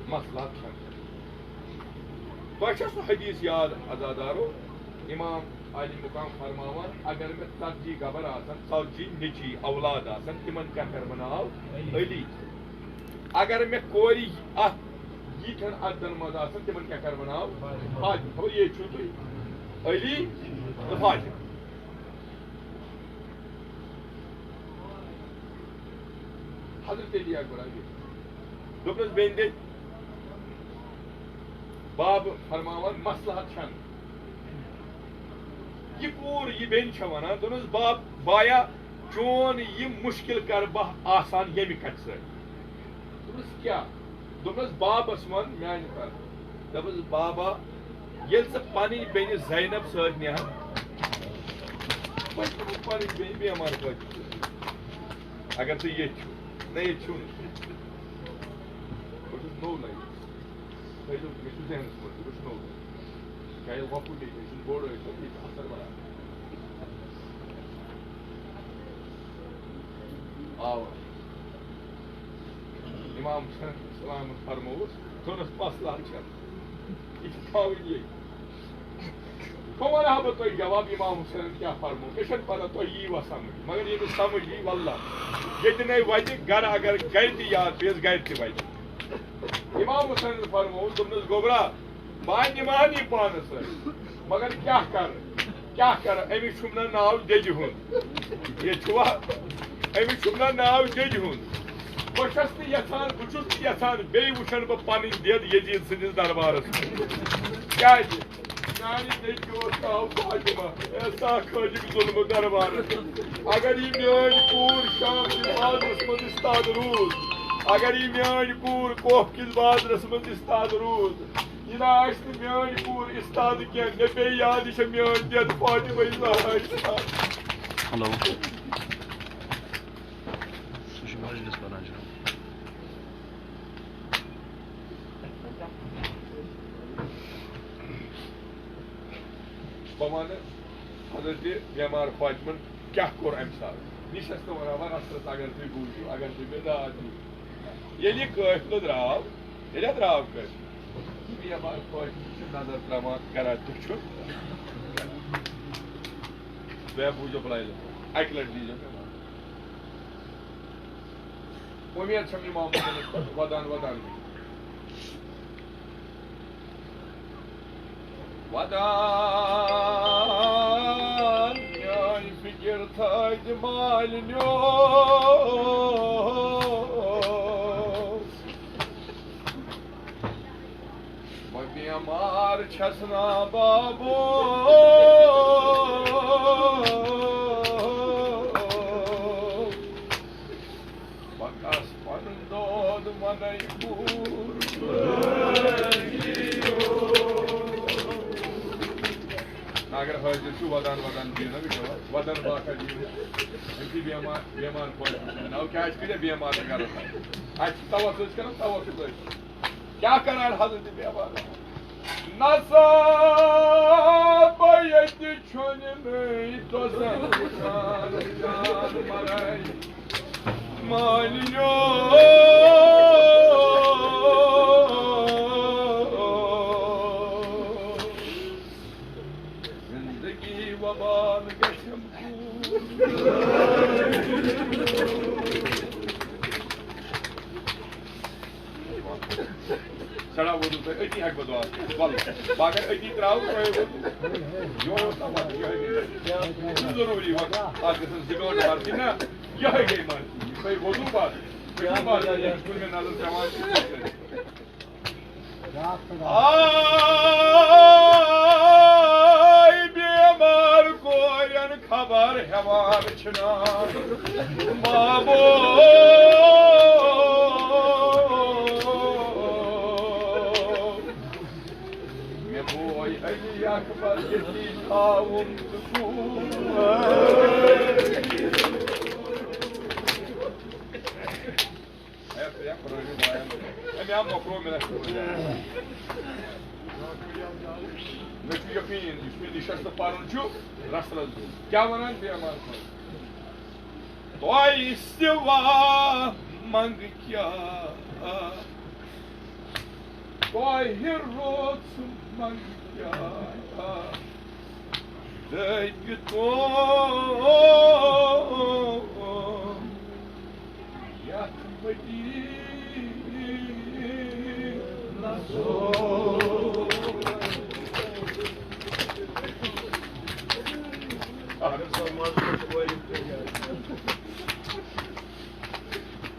مسلحت چھنہٕ۔ تۄہہِ چھا سُہ حدیث یاد، عزادارو؟ امام عالی مقام فرماوان، اگر مےٚ ژتجی گبر آسن، ژتجی نیٚچی اولاد آسن، تِمن کیٛاہ کرٕ بہٕ ناو؟ علی۔ اگر مےٚ کورِ اتھ ییٖتھٮ۪ن عددن منٛز آسن، تِمن کیٛاہ کرٕ بہٕ ناو؟ فاطمہ۔ خبر ییٚتہِ چھُو تُہۍ علی تہٕ فاطمہ۔ حضرت علی اکبر علی۔ دوٚپنس، بیٚنہِ دے، باب فرماوان، مسلحت چھنہٕ۔ یہِ کوٗر، یہِ بیٚنہِ چھےٚ وَنان، دوٚپنَس، باب، بایا، چون یہِ مُشکِل کَرٕ بہٕ آسان ییٚمہِ کَتھِ سۭتۍ۔ دوٚپنَس، کیٛاہ؟ دوٚپنَس، بابَس وَن میٛانہِ طرفہٕ۔ دوٚپنَس، بابا، ییٚلہِ ژٕ پَنٕنۍ بیٚنہِ زینب سۭتۍ نِہَن، بہٕ تہِ نِمہٕ پَنٕنۍ بیٚنہِ بیمار فاطمہ سۭتۍ۔ اگر تُہۍ ییٚتہِ چھِو، نہ، ییٚتہِ چھِو نہٕ۔ بہٕ چھُس نوٚو نَیہِ۔ تھٲیزیو، مےٚ چھُ ذہنَس منٛز، یہِ وٕچھنو بہٕ۔ چاہے لۄکُٹ ییٚتہِ ٲسِن، بوٚڑ ٲسِن، ییٚتہِ چھُ اثر بَرابر۔ آ۔ امام حسین السلام فرمووُس، ژھٕنُس مسلہٕ چھَنہٕ۔ یہِ چھِ تھاوٕنۍ ییٚتہِ۔ بہٕ وَنہٕ ہا بہٕ تۄہہِ جواب، امام حسینن کیٛاہ فرموو، مےٚ چھَنہٕ پَتہ تۄہہِ یی وا سمجھ، مگر ییٚمِس سمجھ یی، واللہ، ییٚتہِ نے وَتہِ گَرٕ اگر گَرِ تہِ یاد پیٚیَس، گَرِ تہِ وَتہِ۔ امام حسینن فرموو، دوٚپنَس، گوٚبرا، بہٕ نِمہٕ ہا نہٕ یہِ پانَس سۭتۍ، مگر کیٛاہ کَرٕ، کیٛاہ کَرٕ، أمِس چھُم نہ ناو دٮ۪دِ ہُنٛد۔ ییٚتہِ چھُوا؟ أمِس چھُم نہ ناو دٮ۪دِ ہُنٛد۔ بہٕ چھَس نہٕ یَژھان، بہٕ چھُس نہٕ یَژھان بیٚیہِ وٕچھَن بہٕ پَنٕنۍ دٮ۪د یزید سٕنٛدِس دربارَس منٛز۔ کیٛازِ؟ میٛانہِ دٮ۪دِ اوس ناو فاطمہ۔ اے سا خٲلِق ظُلمہٕ دربارَس منٛز۔ اگر یہِ میٛٲنۍ کوٗر شام کِس بازرَس منٛز اِستاد روٗز، اگر یہِ میٛٲنۍ کوٗر کوہ کِس بازرَس منٛز اِستاد روٗز، یہِ نہ آسہِ نہٕ میٛٲنۍ کوٗر اِستاد کینٛہہ، مےٚ پیٚیہِ یاد، یہِ چھےٚ میٛٲنۍ دٮ۪د فاطمہ زہرا اِستاد۔ ہیلو۔ سُہ چھُ مجلس پران جناب۔ بہٕ وَنہٕ حضرت بیمار فاطمن کیٛاہ کوٚر اَمہِ ساتہٕ۔ یہِ چھَس نہٕ وَنان وۄنۍ رَژھَس اگر تُہۍ بوٗزِو، اگر تُہۍ مےٚ داد دِیِو۔ ییٚلہِ یہِ قٲفلہٕ درٛاو، ییٚلہِ اَتھ درٛاو قٲفلہٕ، بیمار فاطمہ چھِ نظر ترٛاوان کران، تُہۍ چھِو۔ بیٚیہِ بوٗزِو بلایہِ، اَکہِ لَٹہِ دیٖزیو مےٚ وَنُن۔ اُمید چھم امام حسینس پٮ۪ٹھ ودان ودان۔ ودان میٲنۍ فکر تھٲوۍ مالِنیو۔ بہٕ بیمار چھَس نا بابو، بہٕ کَس پَنُن دود وَنَے کوٗر۔ نہ، اگر حٲضِر چھُ، وَدان وَدان دِیِو نہ، وٕچھو، وَدان باقا دِیِو۔ أمِس چھِ بیمار، بیمار پٲٹھۍ ناو کیٛازِ کٔرِتھ بیمار چھِ کَران؟ اَتہِ چھِ توسُل، أسۍ کَران توسُل أسۍ۔ کیٛاہ کران حضرت بیمار؟ نسا بہٕ ییٚتہِ چھُنہٕ نٔے دۄزن وٕچھان، وٕچھان مرے مانیو۔ زندگی وبال گژھم دوٗر۔ سٮ۪ٹھاہ وضوٗ تۄہہِ أتی ہٮ۪کہٕ بہٕ دُعا کٔرِتھ۔ وَلہٕ، بہٕ اگر أتی ترٛاوٕ، تۄہہِ وضوٗ۔ یِہوٚے اوس نہ وَتھ، یِہوٚے گٔے۔ یہِ چھُنہٕ ضروٗری وَتھ۔ اَتھ گژھن زٕ گٲنٛٹہٕ وَتھ کِنہٕ نہ؟ یِہوٚے گٔے مرضی۔ یہِ تۄہہِ وضوٗ پَتہٕ۔ تُہۍ چھُو پَتہٕ، یہِ چھُ کُنہِ نظر پٮ۪وان۔ آے بیمار کورٮ۪ن خبر ہٮ۪وان چھِنہٕ بابو۔ مےٚ بوے علی اکبر ییٚتی تھاوُن سکوٗن۔ ہے، ہے، پرٛٲرِو بایَن۔ ہے، مےٚ آو مۄکلو، مےٚ چھُ، مےٚ چھُ یقیٖن، یُس مےٚ نِشَس تہٕ پَرُن چھُ، رَس رَس دیُن۔ کیٛاہ وَنان بیمار خٲطرٕ؟ تۄہہِ سِوا منٛگ کیٛاہ؟ تۄہہِ رُت منٛگ کیٛاہ؟ دٔپِو تُہۍ یَتھ مدیٖنَس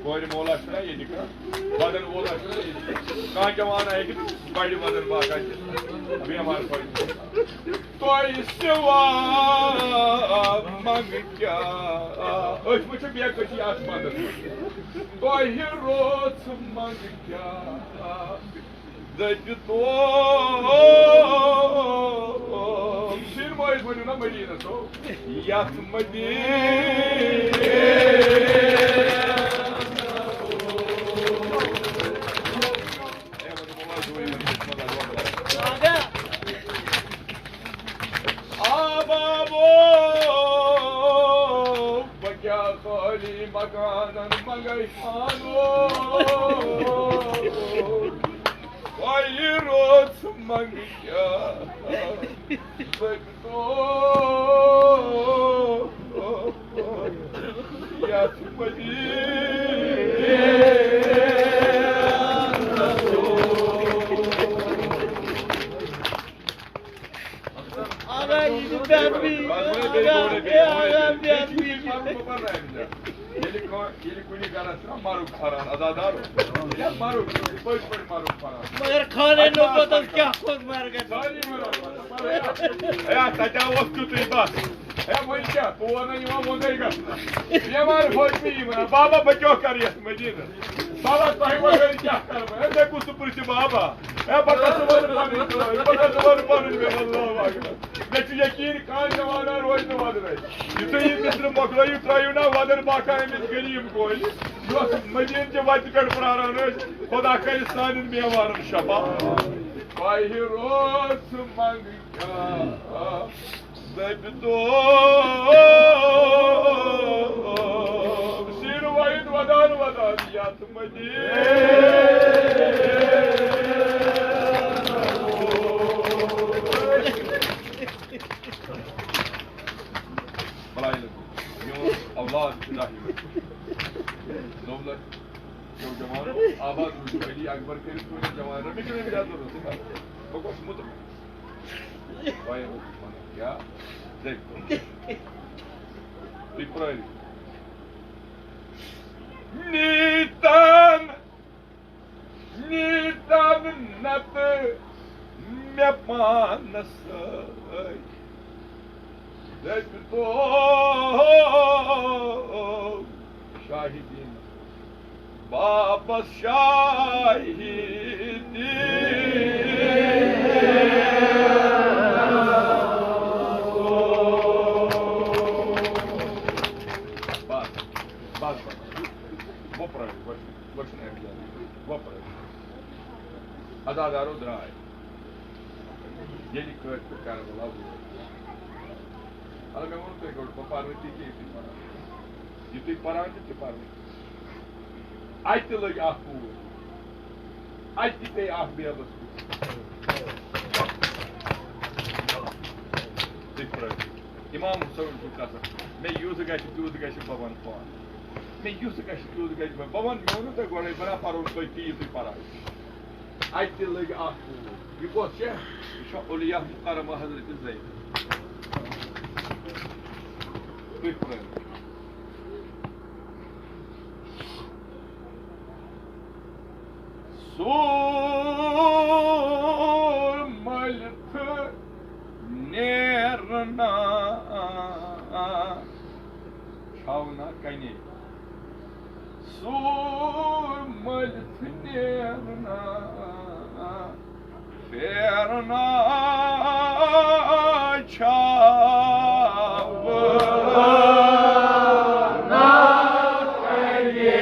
کورِ مولا چھُنہ ییٚتہِ کانٛہہ، بدن وولا چھُنہ ییٚتہِ کانٛہہ، کانٛہہ جوان ہیٚکہِ بڑِ بدن باقا دِتھ۔ بیمار پٲٹھۍ۔ تۄہہِ سِوا منٛگ کیٛاہ؟ أسۍ وٕچھو بیٚیہِ کٔژی اَتھ منٛز۔ تۄہہِ رُت منٛگ کیٛاہ؟ دٔپِو تُہۍ۔ شیٖنہٕ وٲلۍ ؤنِو نا مدیٖنَس ہو۔ یَتھ مدیٖنَس۔ مکانن منگے پانو، وۄنۍ رٲژ منگہِ کیٛاہ؟ دٔپۍ تو یتھ مدیٖنس۔ آغا، یہِ چھُ بے ادبی۔ آغا، اے آغا، بے ادبی۔ ییٚلہِ کانٛہہ، ییٚلہِ کُنہِ گرس چھُنہ مرُگ پھران، عزادارو، ییٚلہِ مرُگ، یہِ پٔزۍ پٲٹھۍ مرُگ پھران۔ مگر خانہ نبوتس کیٛاہ کھوٚت مرگس؟ سٲری مران۔ ہے، تتہِ اوس تیُتُے بس۔ ہے، وۄنۍ کیٛاہ؟ تور نہ یِوان وۄنۍ گژھنہٕ۔ بیمار فٲطمی یِوان۔ بابا، بہٕ کیٛاہ کرٕ یتھ مدیٖنس؟ بابا، تۄہہِ وۄنۍ کیٛاہ کرٕ بہٕ؟ ہے، مےٚ کُس تہٕ پرٛژھِ بابا؟ ہے، بہٕ کتھ ژٕ وَنہٕ پنٕنۍ کٲم؟ بہٕ کتھ ژٕ وَنہٕ پنٕنۍ کٲم؟ اللہ اکبر۔ مےٚ چھُ یقیٖن، کانٛہہ جوانہ روزِ نہٕ وۄدرَے۔ یُتھُے یہِ مِصرٕ مۄکلٲیِو، ترٛٲیِو نا وۄدٕر باقا أمِس غریٖب کورِ، یۄس مدیٖنہٕ چہِ وَتہِ پٮ۪ٹھ پرٛاران ٲسۍ۔ خۄدا کَرِ سانٮ۪ن بیمارَن شفا۔ تۄہہِ رٲژ منٛگہٕ کیٛاہ؟ دٔپۍ تو سیٖر وایِتھ وَدان وَدان یَتھ مدیٖنہٕ۔ بلایہِ لٔگۍ۔ میون اولاد چھُ راہی لٔگۍ۔ نو لَچھ نوجوان آباد روٗزِو علی اکبر کٔرِتھ تُہٕنٛدِ جوان۔ مےٚ چھُنہٕ اَمہِ زیادٕ ضروٗرت۔ بہٕ گوٚژھ مُطمئن۔ وۄنۍ اوس وَنان، یا دٔپۍ۔ تُہۍ پرٛٲرِو۔ نیٖتَن نیٖتَن نَتہٕ مےٚ پانَس سۭتۍ۔ دٔپۍ تو شاہدیٖن بابَس شاہدی۔ بس، بس، بس۔ وۄپرٲوِو، وۄپرٲوِو، وۄپرٲوِو۔ عزادارو درٛاے۔ ییٚلہِ کٲفِر کربلا ووت۔ اَلہٕ مےٚ ووٚن تۄہہِ گۄڈٕ، بہٕ پَرٕ نہٕ تہِ کینٛہہ، یُتُے پَران۔ یُتُے پَران تہِ، تہِ پَرٕ نہٕ۔ اَتہِ تہِ لٔج اَکھ کوٗر۔ اَتہِ تہِ پیٚیہِ اَکھ بیبَس کوٗر۔ تُہۍ پرٛٲرِو۔ اِمام حُسین سُنٛد قسم۔ مےٚ یُتھ گژھِ، تیُتھ گژھِ، بہٕ وَنہٕ پانہٕ۔ مےٚ یُتھ گژھِ، تیُتھ گژھِ، بہٕ، بہٕ وَنہٕ، مےٚ ووٚنوُ تۄہہِ گۄڈَے، بہٕ نہ پَرو نہٕ تۄہہِ تی، یُتُے پَران۔ اَتہِ تہِ لٔگۍ اَکھ کوٗر۔ یہِ کۄس چھےٚ؟ یہِ چھےٚ اولیاء مُکرمہ حضرت زینب۔ تُہۍ پرٛٲرِو۔ سوٗر مٔلۍ تہٕ نیرنا چھاونا کنے۔ سوٗر مٔلۍ تہٕ نیرنا پھیرنا چھاونا کنے۔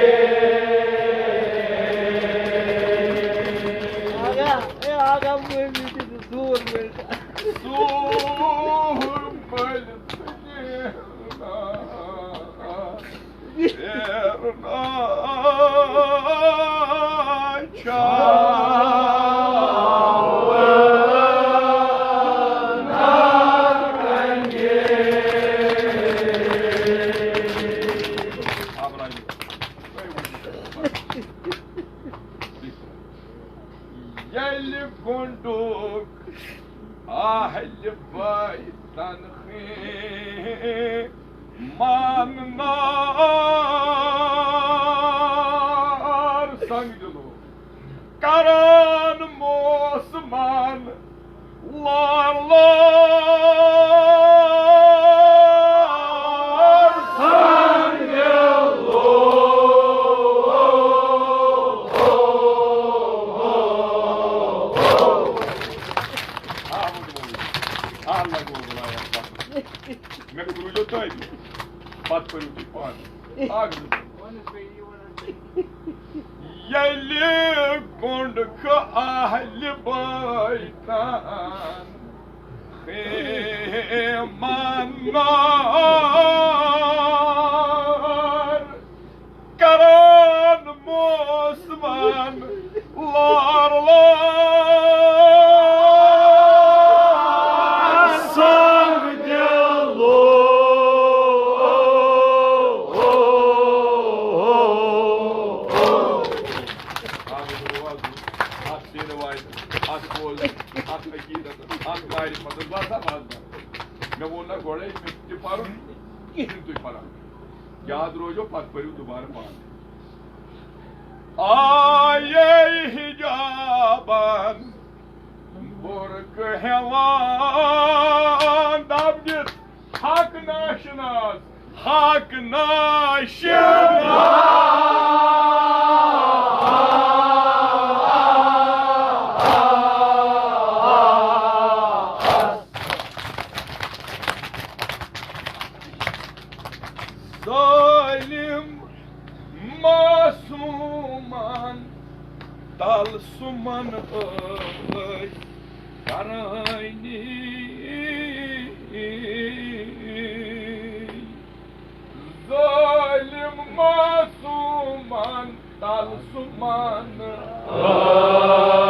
آغا، اے آغا، مٔمی تہِ چھُ سوٗر مٔلۍ۔ سوٗر مٔلۍ تہٕ نیرنا پھیرنا چھاونا کنے۔ ییٚلہِ گۄنڈُک اہلِ بیتن خیمہ ماننار سنگ دلو کران موسمان لار لار سنگ دلو۔ مےٚ کوٚر وٕچھو تۄہہِ۔ پتہٕ پٔرِو تُہۍ پانہٕ۔ اکھ زٕ۔ ییٚلہِ گۄنٛڈ کھٕ اہلِ بٲے تان خیمہ نار اتھ معرفتس باسا بس بس۔ مےٚ ووٚن نہ گۄڈے، مےٚ تہِ پرُن، کِہیٖنۍ تُہۍ پران۔ یاد روزیو، پتہٕ پٔرِو دُبارٕ پانہٕ۔ آیے حجابن برقہٕ ہٮ۪وان دب دِتھ، حق ناشناس، حق ناشناس۔ ظٲلِم معصوٗمن تلسُمن ٲسۍ کرٲنی۔ ظٲلِم معصوٗمن تلسُمن ٲسۍ۔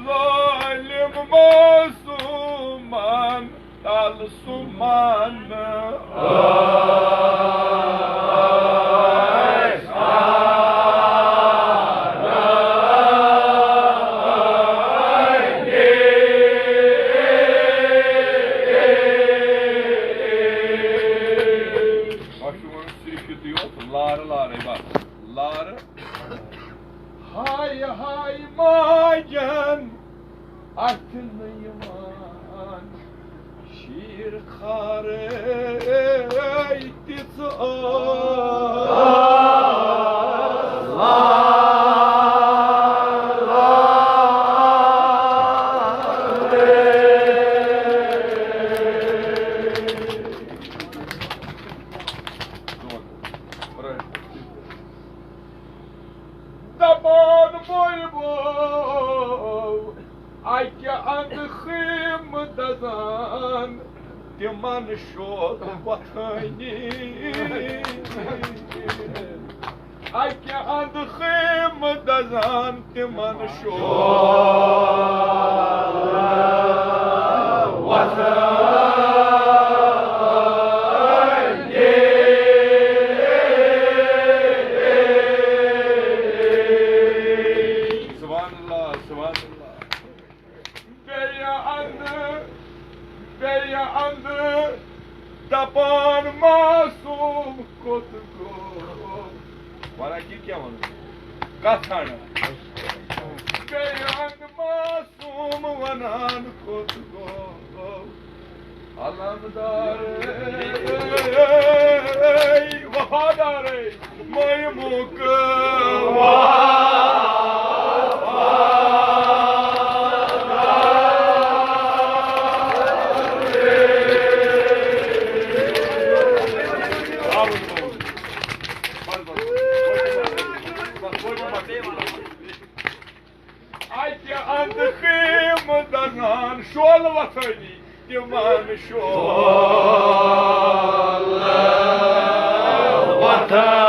ظٲلِم معصوٗمن تلسُمن ٲسۍ۔ تۄہہِ چھُو وَنُن صرف یُتُے یوت، لارٕ لارَے بَس، لارٕ۔ ہاے ہاے ماجن، اَتھِ نہٕ یِوان شیٖر خارے تِژھ ٲس۔ دپان مولوی، اکہِ اندٕ خیمہٕ دزان تِمن شوق وۄتھٲنی۔ اکہِ اندٕ خیمہٕ دزان تِمن شوق وۄتھٲنی۔ سبحان اللہ، سبحان اللہ۔ بیٚیہِ اندٕ، بیٚیہِ اندٕ دپان معصوم کوٚت گوٚو؟ ونان کہِ کیٛاہ ونو؟ کتھ ژھانڈان۔ بیٚیہِ اندٕ معصوم ونان کوٚت گوٚو؟ علمدار وفادار مٲیمُک۔ اکہِ اندٕ خیمہٕ دزان شولہٕ وۄتھٲنی، تِمن شولہٕ وۄتھٲنی۔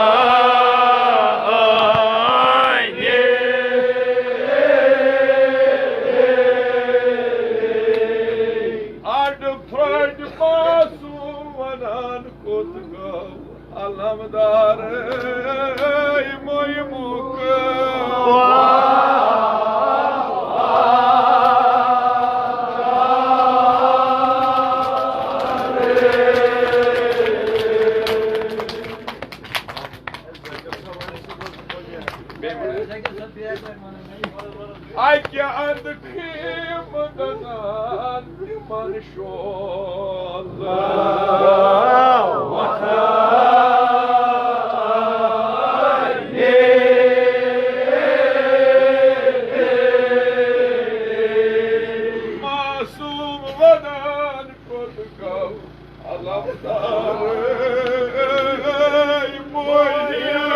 اڈٕ پھرٲٹۍ معصوم ونان کوٚت گوٚو؟ علمدار مٲیمُک۔ اکہِ اندٕ خیمہٕ دزان تِمن شولہٕ وۄتھٲنی۔ معصوم ونان کوٚت گوٚو؟ علمدار مٲیمُک۔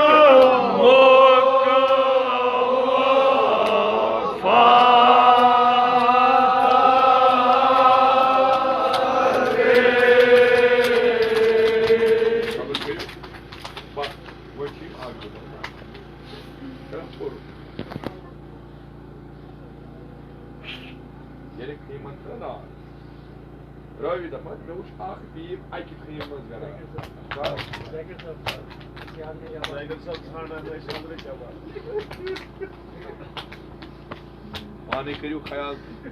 ییٚلہِ خیمن تہٕ نا راوی دپان، مےٚ وُچھ اکھ بیٖب اکہِ خیمہٕ منٛز گران۔ زینب صٲب ژھانڈان ٲسۍ أنٛدرٕ چٮ۪وان۔ پانے کٔرِو خیال تہٕ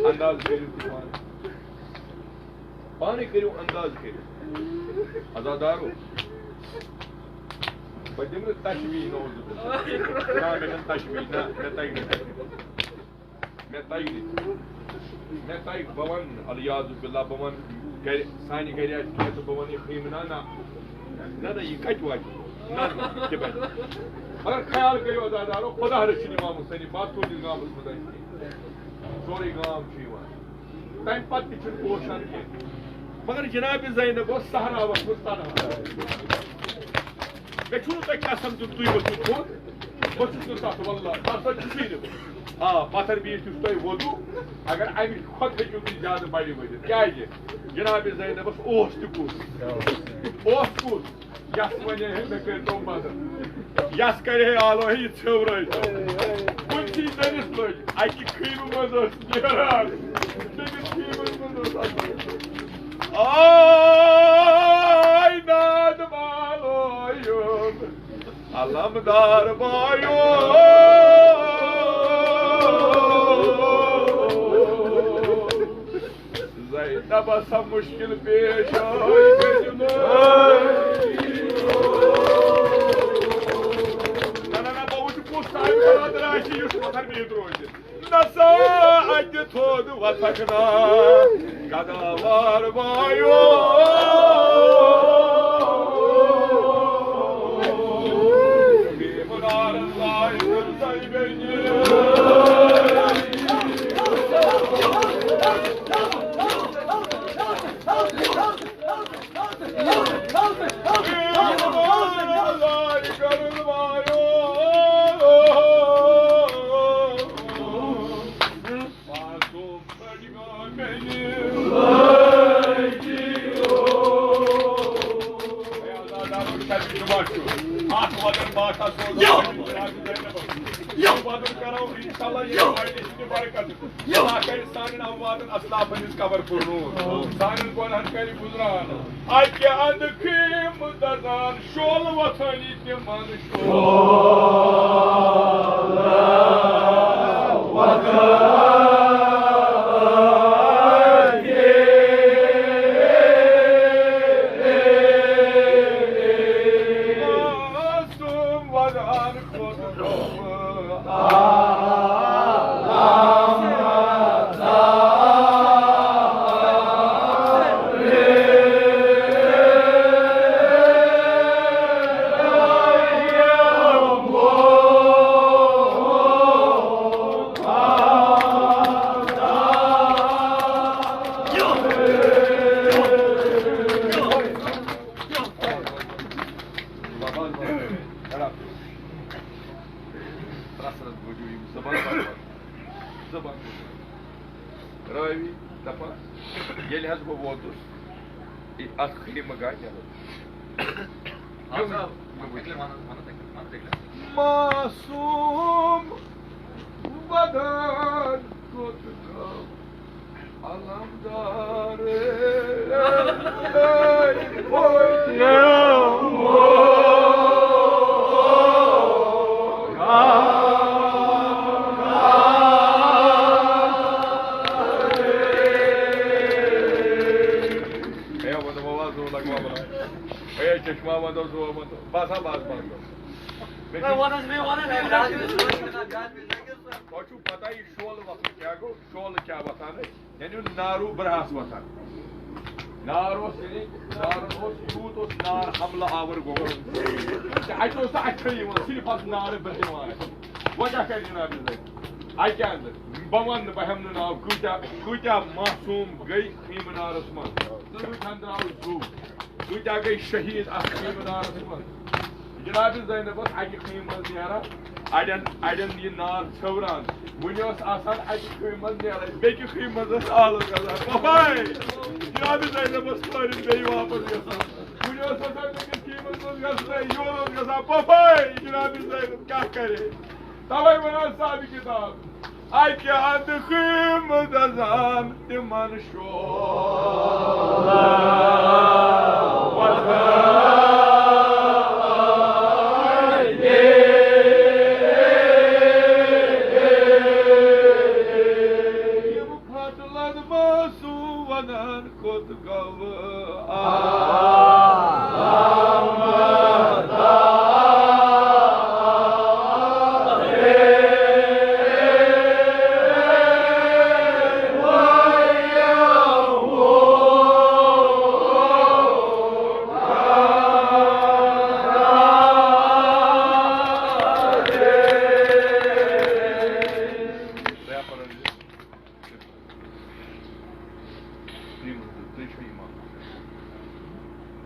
انداز کٔرِو تُہۍ پانے۔ پانے کٔرِو انداز کٔرِتھ۔ عزادارو، بہٕ دِمہٕ نہٕ تشبیٖہ، نعوذ باللہ۔ نہ، مےٚ چھَنہٕ تشبیٖہ، نہ، مےٚ تَگہِ نہٕ تشبیٖہ۔ مےٚ تَگہِ نہٕ۔ مےٚ تَگہِ، بہٕ وَنہٕ نہٕ، العیاذ باللہ، بہٕ وَنہٕ گَرِ، سانہِ گَرِ آسہِ کینٛہہ تہٕ بہٕ وَنہٕ یہِ خیمہٕ، نہ، نہ۔ نہ، نہ، یہِ کَتہِ واتہِ؟ نہ، نہ، تہِ بَنہِ۔ مگر خیال کٔرِو عزادارو، خۄدا رٔچھِنۍ اِمام حُسینٕنۍ، پَتہٕ تُہٕنٛدِس گامَس منٛز آسہِ کینٛہہ۔ سورُے گام چھُ یِوان۔ تَمہِ پَتہٕ تہِ چھُنہٕ پوشان کینٛہہ۔ مگر جناب زینب اوس صحراوَس منٛز تنہا۔ مےٚ چھُنہٕ تۄہہِ قسم دیُن، تُہۍ ؤتھِو تھوٚد۔ بہٕ چھُس نہٕ تَتھ، واللہ، تَتھ سۭتۍ چھُسٕے نہٕ بہٕ۔ آ، پَتھر بیٖٹھ یُس تۄہہِ ووٚدوُ، اگر اَمہِ کھۄتہٕ ہیٚکِو تُہۍ زیادٕ بَڑِ ؤنِتھ۔ کیٛازِ؟ جناب زینبَس اوس تہِ کُس؟ اوس کُس؟ یس ونے ہے مےٚ کٔرۍتو مدد، یس کرِ ہے آلو ہے یہِ ژھیورٲیتو۔ کُنسی دٔرِس لٔج اکہِ خیمہٕ منٛز ٲس نیران، بیٚکِس خیمس منٛز ٲس اژان۔ آے ناد والو یُن علمدار بایو۔ زینب ہسا مشکل پیش آیہِ۔ نہ، نہ، نہ، بہٕ وٕچھٕ کُس صاحب برادر آسہِ، یُس وۄتھان بِہِتھ روزِ۔ نہ سا اَتہِ تھوٚد وۄتھکھ نا، گداوار بایو۔ اکھ وَدُن باسا سوزو۔ یہِ وَدُن کرو انشاءاللہ یہِ مجلس تہِ برکت۔ اللہ کرِ سانٮ۪ن امواتن اسلافن ہٕنٛز قبر پر نور۔ سانٮ۪ن گۄنہن کرِ گُزران۔ اَکہِ اندٕ خیمہٕ دزان شولہٕ وۄتھٲنی تِمن شولہٕ وۄتھٲنی۔ معصوم ودان کھوٚت۔ زبان بنٛد۔ زبان بنٛد۔ راوی دپان، ییٚلہِ حظ بہٕ ووتُس، یہِ اَتھ خیمہٕ گاہ نیرو۔ معصوم ودان کوٚت گوٚو؟ علمدار۔ ہے، وَنو، وَنو، وَنو، لَگاو، وَنو۔ ہے، چشمہ وَنو، زُو وَنو۔ بَس ہا، بَس، بَس، بَس۔ مےٚ چھُ، وَن حظ، مےٚ وَن حظ، مےٚ وَن حظ۔ تۄہہِ چھُو پَتہ، یہِ شولہٕ وَسُن کیٛاہ گوٚو؟ شولہٕ کیٛاہ وَسان ٲسۍ؟ یعنی نارو براس وسان۔ نار اوس، یعنی نارن اوس، یوٗت اوس نار حملہٕ آور گوٚمُت۔ تہٕ اَتہِ اوس نہٕ اَتھے یِوان، صرف ٲس نارٕ برٛونٛہہ یِوان اَتہِ۔ وۄنۍ کیٛاہ کَرِ جناب زین؟ اَتہِ کیٛاہ اندر؟ بہٕ وَنہٕ نہٕ، بہٕ ہٮ۪مہٕ نہٕ ناو، کۭتیٛاہ، کۭتیٛاہ معصوٗم گٔے خیٖمہٕ نارس منٛز۔ تہٕ کۭتیٛاہن درٛاو زُو۔ کۭتیٛاہ گٔے شہیٖد اَتھ خیٖمہٕ نارس منٛز۔ جناب زینب ٲس اَکہِ خیٖمہٕ منٛز نیران، اَڑٮ۪ن، اَڑٮ۪ن یہِ نار ژھیوران۔ وُنہِ ٲس آسان اَکہِ خیٖمہٕ منٛز نیران، بیٚکہِ خیٖمہٕ منٛز ٲس آلو گژھان۔ پَپھاے! جناب زینب ٲس کورِ بیٚیہِ واپس گژھان۔ وُنہِ ٲس آسان بیٚکِس خیٖمہٕ منٛز گژھنَے، یورٕ اوس گژھان۔ پَپھاے! جناب زینب کیٛاہ کَرِ؟ تَوَے وَنان صاحبِ کِتاب۔ اَکہِ اَندٕ خیٖمہٕ دَزان تِمَن شوق۔ یِم پھٹلَن منٛز سُہ وَنان کوٚت گوٚو آمد۔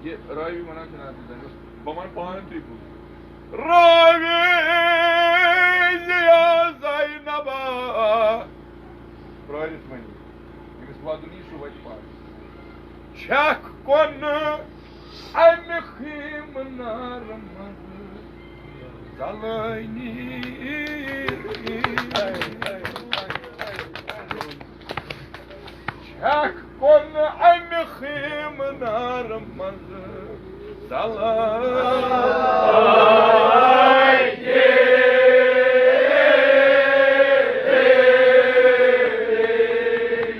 یہِ راوی وَنان چھُنہٕ اَتھ زَنہِ، بہٕ وَنہٕ پانہٕ تُہۍ بوٗزِو۔ راوی زِ یا زینبا، پرٛٲرِتھ وَنہِ، أمِس وَدُن یی، سُہ وَتہِ پانہٕ۔ چھَکھ کۄنہٕ اَمہِ خیٖمہٕ نارٕ منٛزٕ زَلٲنی۔ چھَکھ کۄنہٕ اَمہِ خیٖمہٕ نارٕ منٛزٕ زَلٲنی۔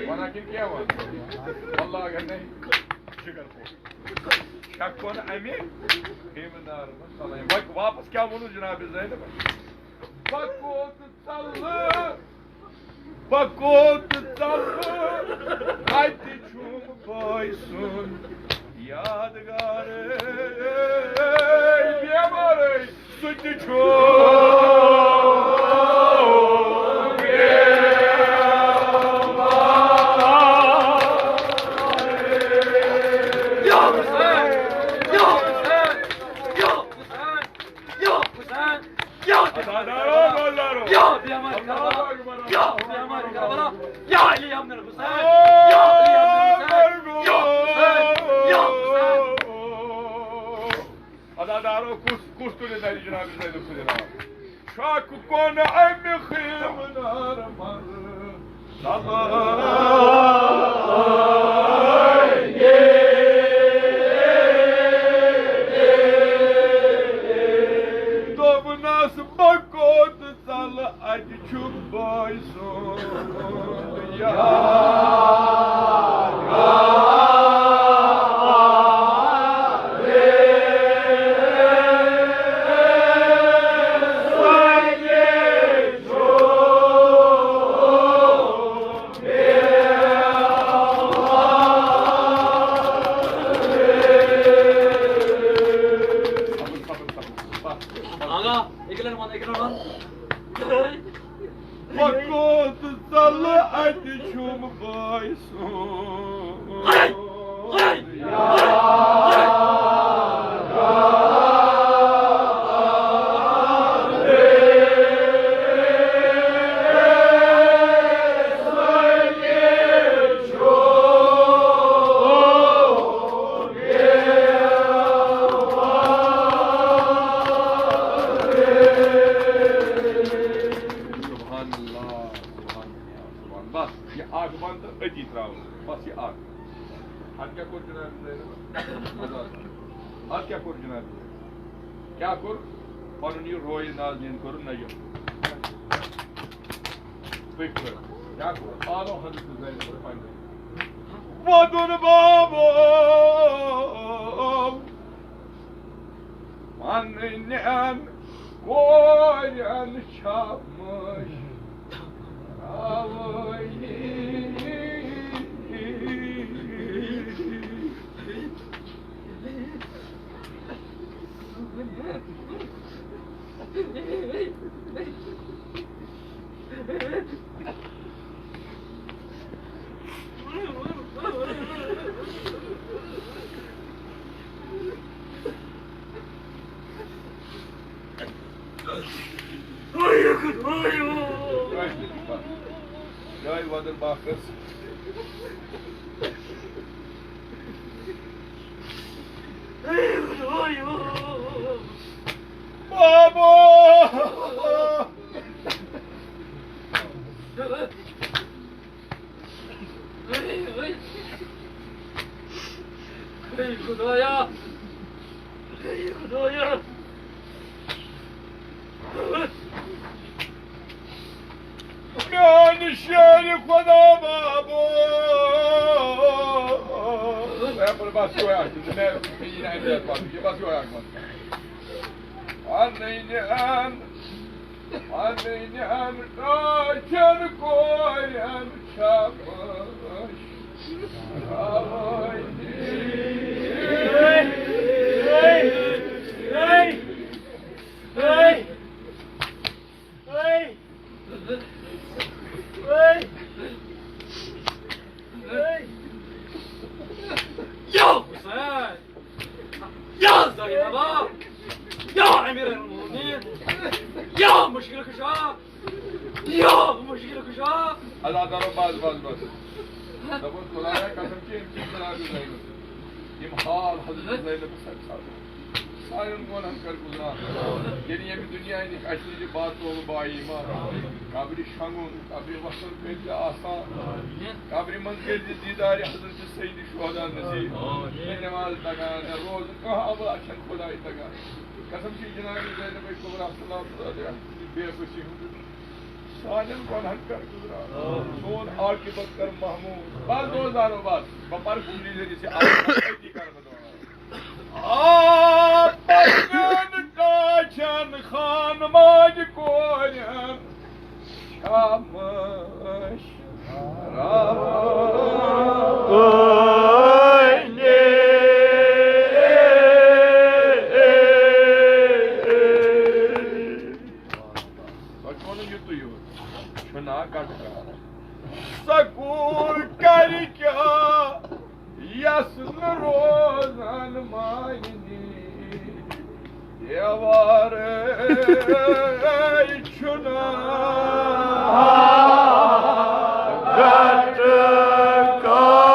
وَنان کِنہٕ کینٛہہ وَنان؟ واللہ اگر نے شکر پوٚر۔ چھَکھ کۄنہٕ اَمہِ خیٖمہٕ نارٕ منٛزٕ زَلٲنی۔ وۄنۍ واپس کیٛاہ ووٚنُس جناب زینبَس؟ بہٕ کوٚت ژَلہٕ، بہٕ کوٚت ژَلہٕ، اَتہِ چھُم بٲے سُنٛد یادگار۔ بیمارٕے سُہ تہِ چھُ۔ یا حسین، یا حسین، یا حسین، یا حسین۔ یا بیمار کربلا، یا بیمار کربلا، یا علی ابن الحسین، یا علی ابن الحسین، یا حسین، یا حسین۔ عزادارو، کُس، کُس تُلہِ نَرِ جناب زینب سٕنٛدِ ناو؟ چھَکھ کۄنہٕ اَمہِ خیٖمہٕ نارٕ منٛزٕ۔ دوٚپنَس، بہٕ کوٚت ژَلہٕ، اَتہِ چھُم بٲے سُنٛد یار۔ آغا، اِکلَن وَن، اِکلَن وَن۔ وۄنۍ کوٚت ژَلہٕ، اَتہِ چھُم بٲے سُنٛد۔ سبحان اللہ، سبحان اللہ، سبحان۔ بس، یہِ اکھ بند تہٕ أتی ترٛاوُن۔ بس، یہِ اکھ۔ اَتھ کیٛاہ کوٚر جناب زینب؟ اَتھ کیٛاہ کوٚر جناب زینب؟ کیٛاہ کوٚر؟ پنُن یہِ رویہِ نازنیٖن کوٚر نجم۔ پٔکۍ پٲٹھۍ۔ کیٛاہ کوٚر؟ آلو حضرت زینب پننہِ۔ وَدُن بابو، پننٮ۪ن کورٮ۪ن چھا مٔشراوٲنی؟ جاے وَدُن خدایا، خدایا۔ میانہِ شیرِ خدا بابو۔ بس یہوے اکھ، مےٚ، مےٚ یی نہٕ اَمہِ زیادٕ پَسنٛد، یہِ بس یہوے اکھ بس۔ پنٕنٮ۪ن، پنٕنٮ۪ن ٹاٹھٮ۪ن کورٮ۪ن چھا مٲج تھاوٲنی۔ یا حسین، یا زینبا، یا امیر المومنین، یا مشکل کشا، یا مشکل کشا۔ اللہ تعالیٰ، بس، بس، بس۔ دپُن، خدایا قسم چھِ، أمۍ سٕنٛدۍ جناب زینب، یِم حال حضرت زینب سۭتۍ سپدن۔ سانٮ۪ن گۄنہن کر گُزران۔ ییٚلہِ ییٚمہِ دُنیا نِش اَسہِ نِش باتھ روم با ایمان۔ قبرِ شۄنٛگُن، قبرِ وۄتھُن کٔرۍ زِ آسان۔ قبرِ منٛز کٔرۍ زِ دیٖدارِ حضرت سید شہدا نصیب۔ نہ نٮ۪ماز تگان، نہ روزٕ، کانٛہہ عمل اَسہِ چھَنہٕ خۄداے تگان۔ قسم چھِ جناب زینب کبریٰ سلام اللہ علیہا سٕنٛدِ بے بسی ہُنٛد۔ سانٮ۪ن گۄنہن کر گُزران۔ سون عاقبت کر محمود۔ بس دوستانو، بس۔ بہٕ پرٕ کُنہِ ذٔریعہٕ، ژےٚ آسہِ أتی کرٕ بہٕ دعا۔ آ، پننٮ۪ن ٹاٹھٮ۪ن خان ماجہِ کورٮ۪ن خاموش راوٲنی۔ تۄہہِ چھُو وَنُن یُتُے یوت۔ چھُنہ گٹہٕ کار۔ سکوٗل کرِ کیٛاہ؟ یس نہٕ روزان مالنی دیوارے چھُنہ گٹہٕ کارے۔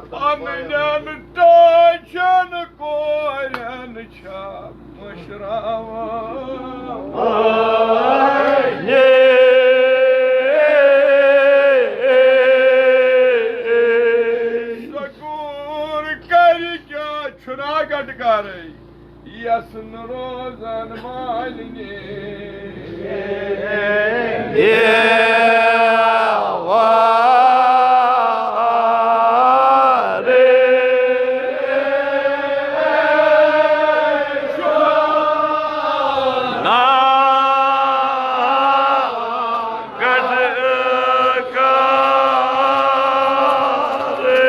پننٮ۪ن ٹاٹھٮ۪ن کورٮ۪ن چھا مٔشراوان۔ سکوٗل کرِ کیٛاہ، چھُنہ گٹہٕ کارے۔ یس نہٕ روزان مالنی دیوارے۔ نا گٹہٕ کارے۔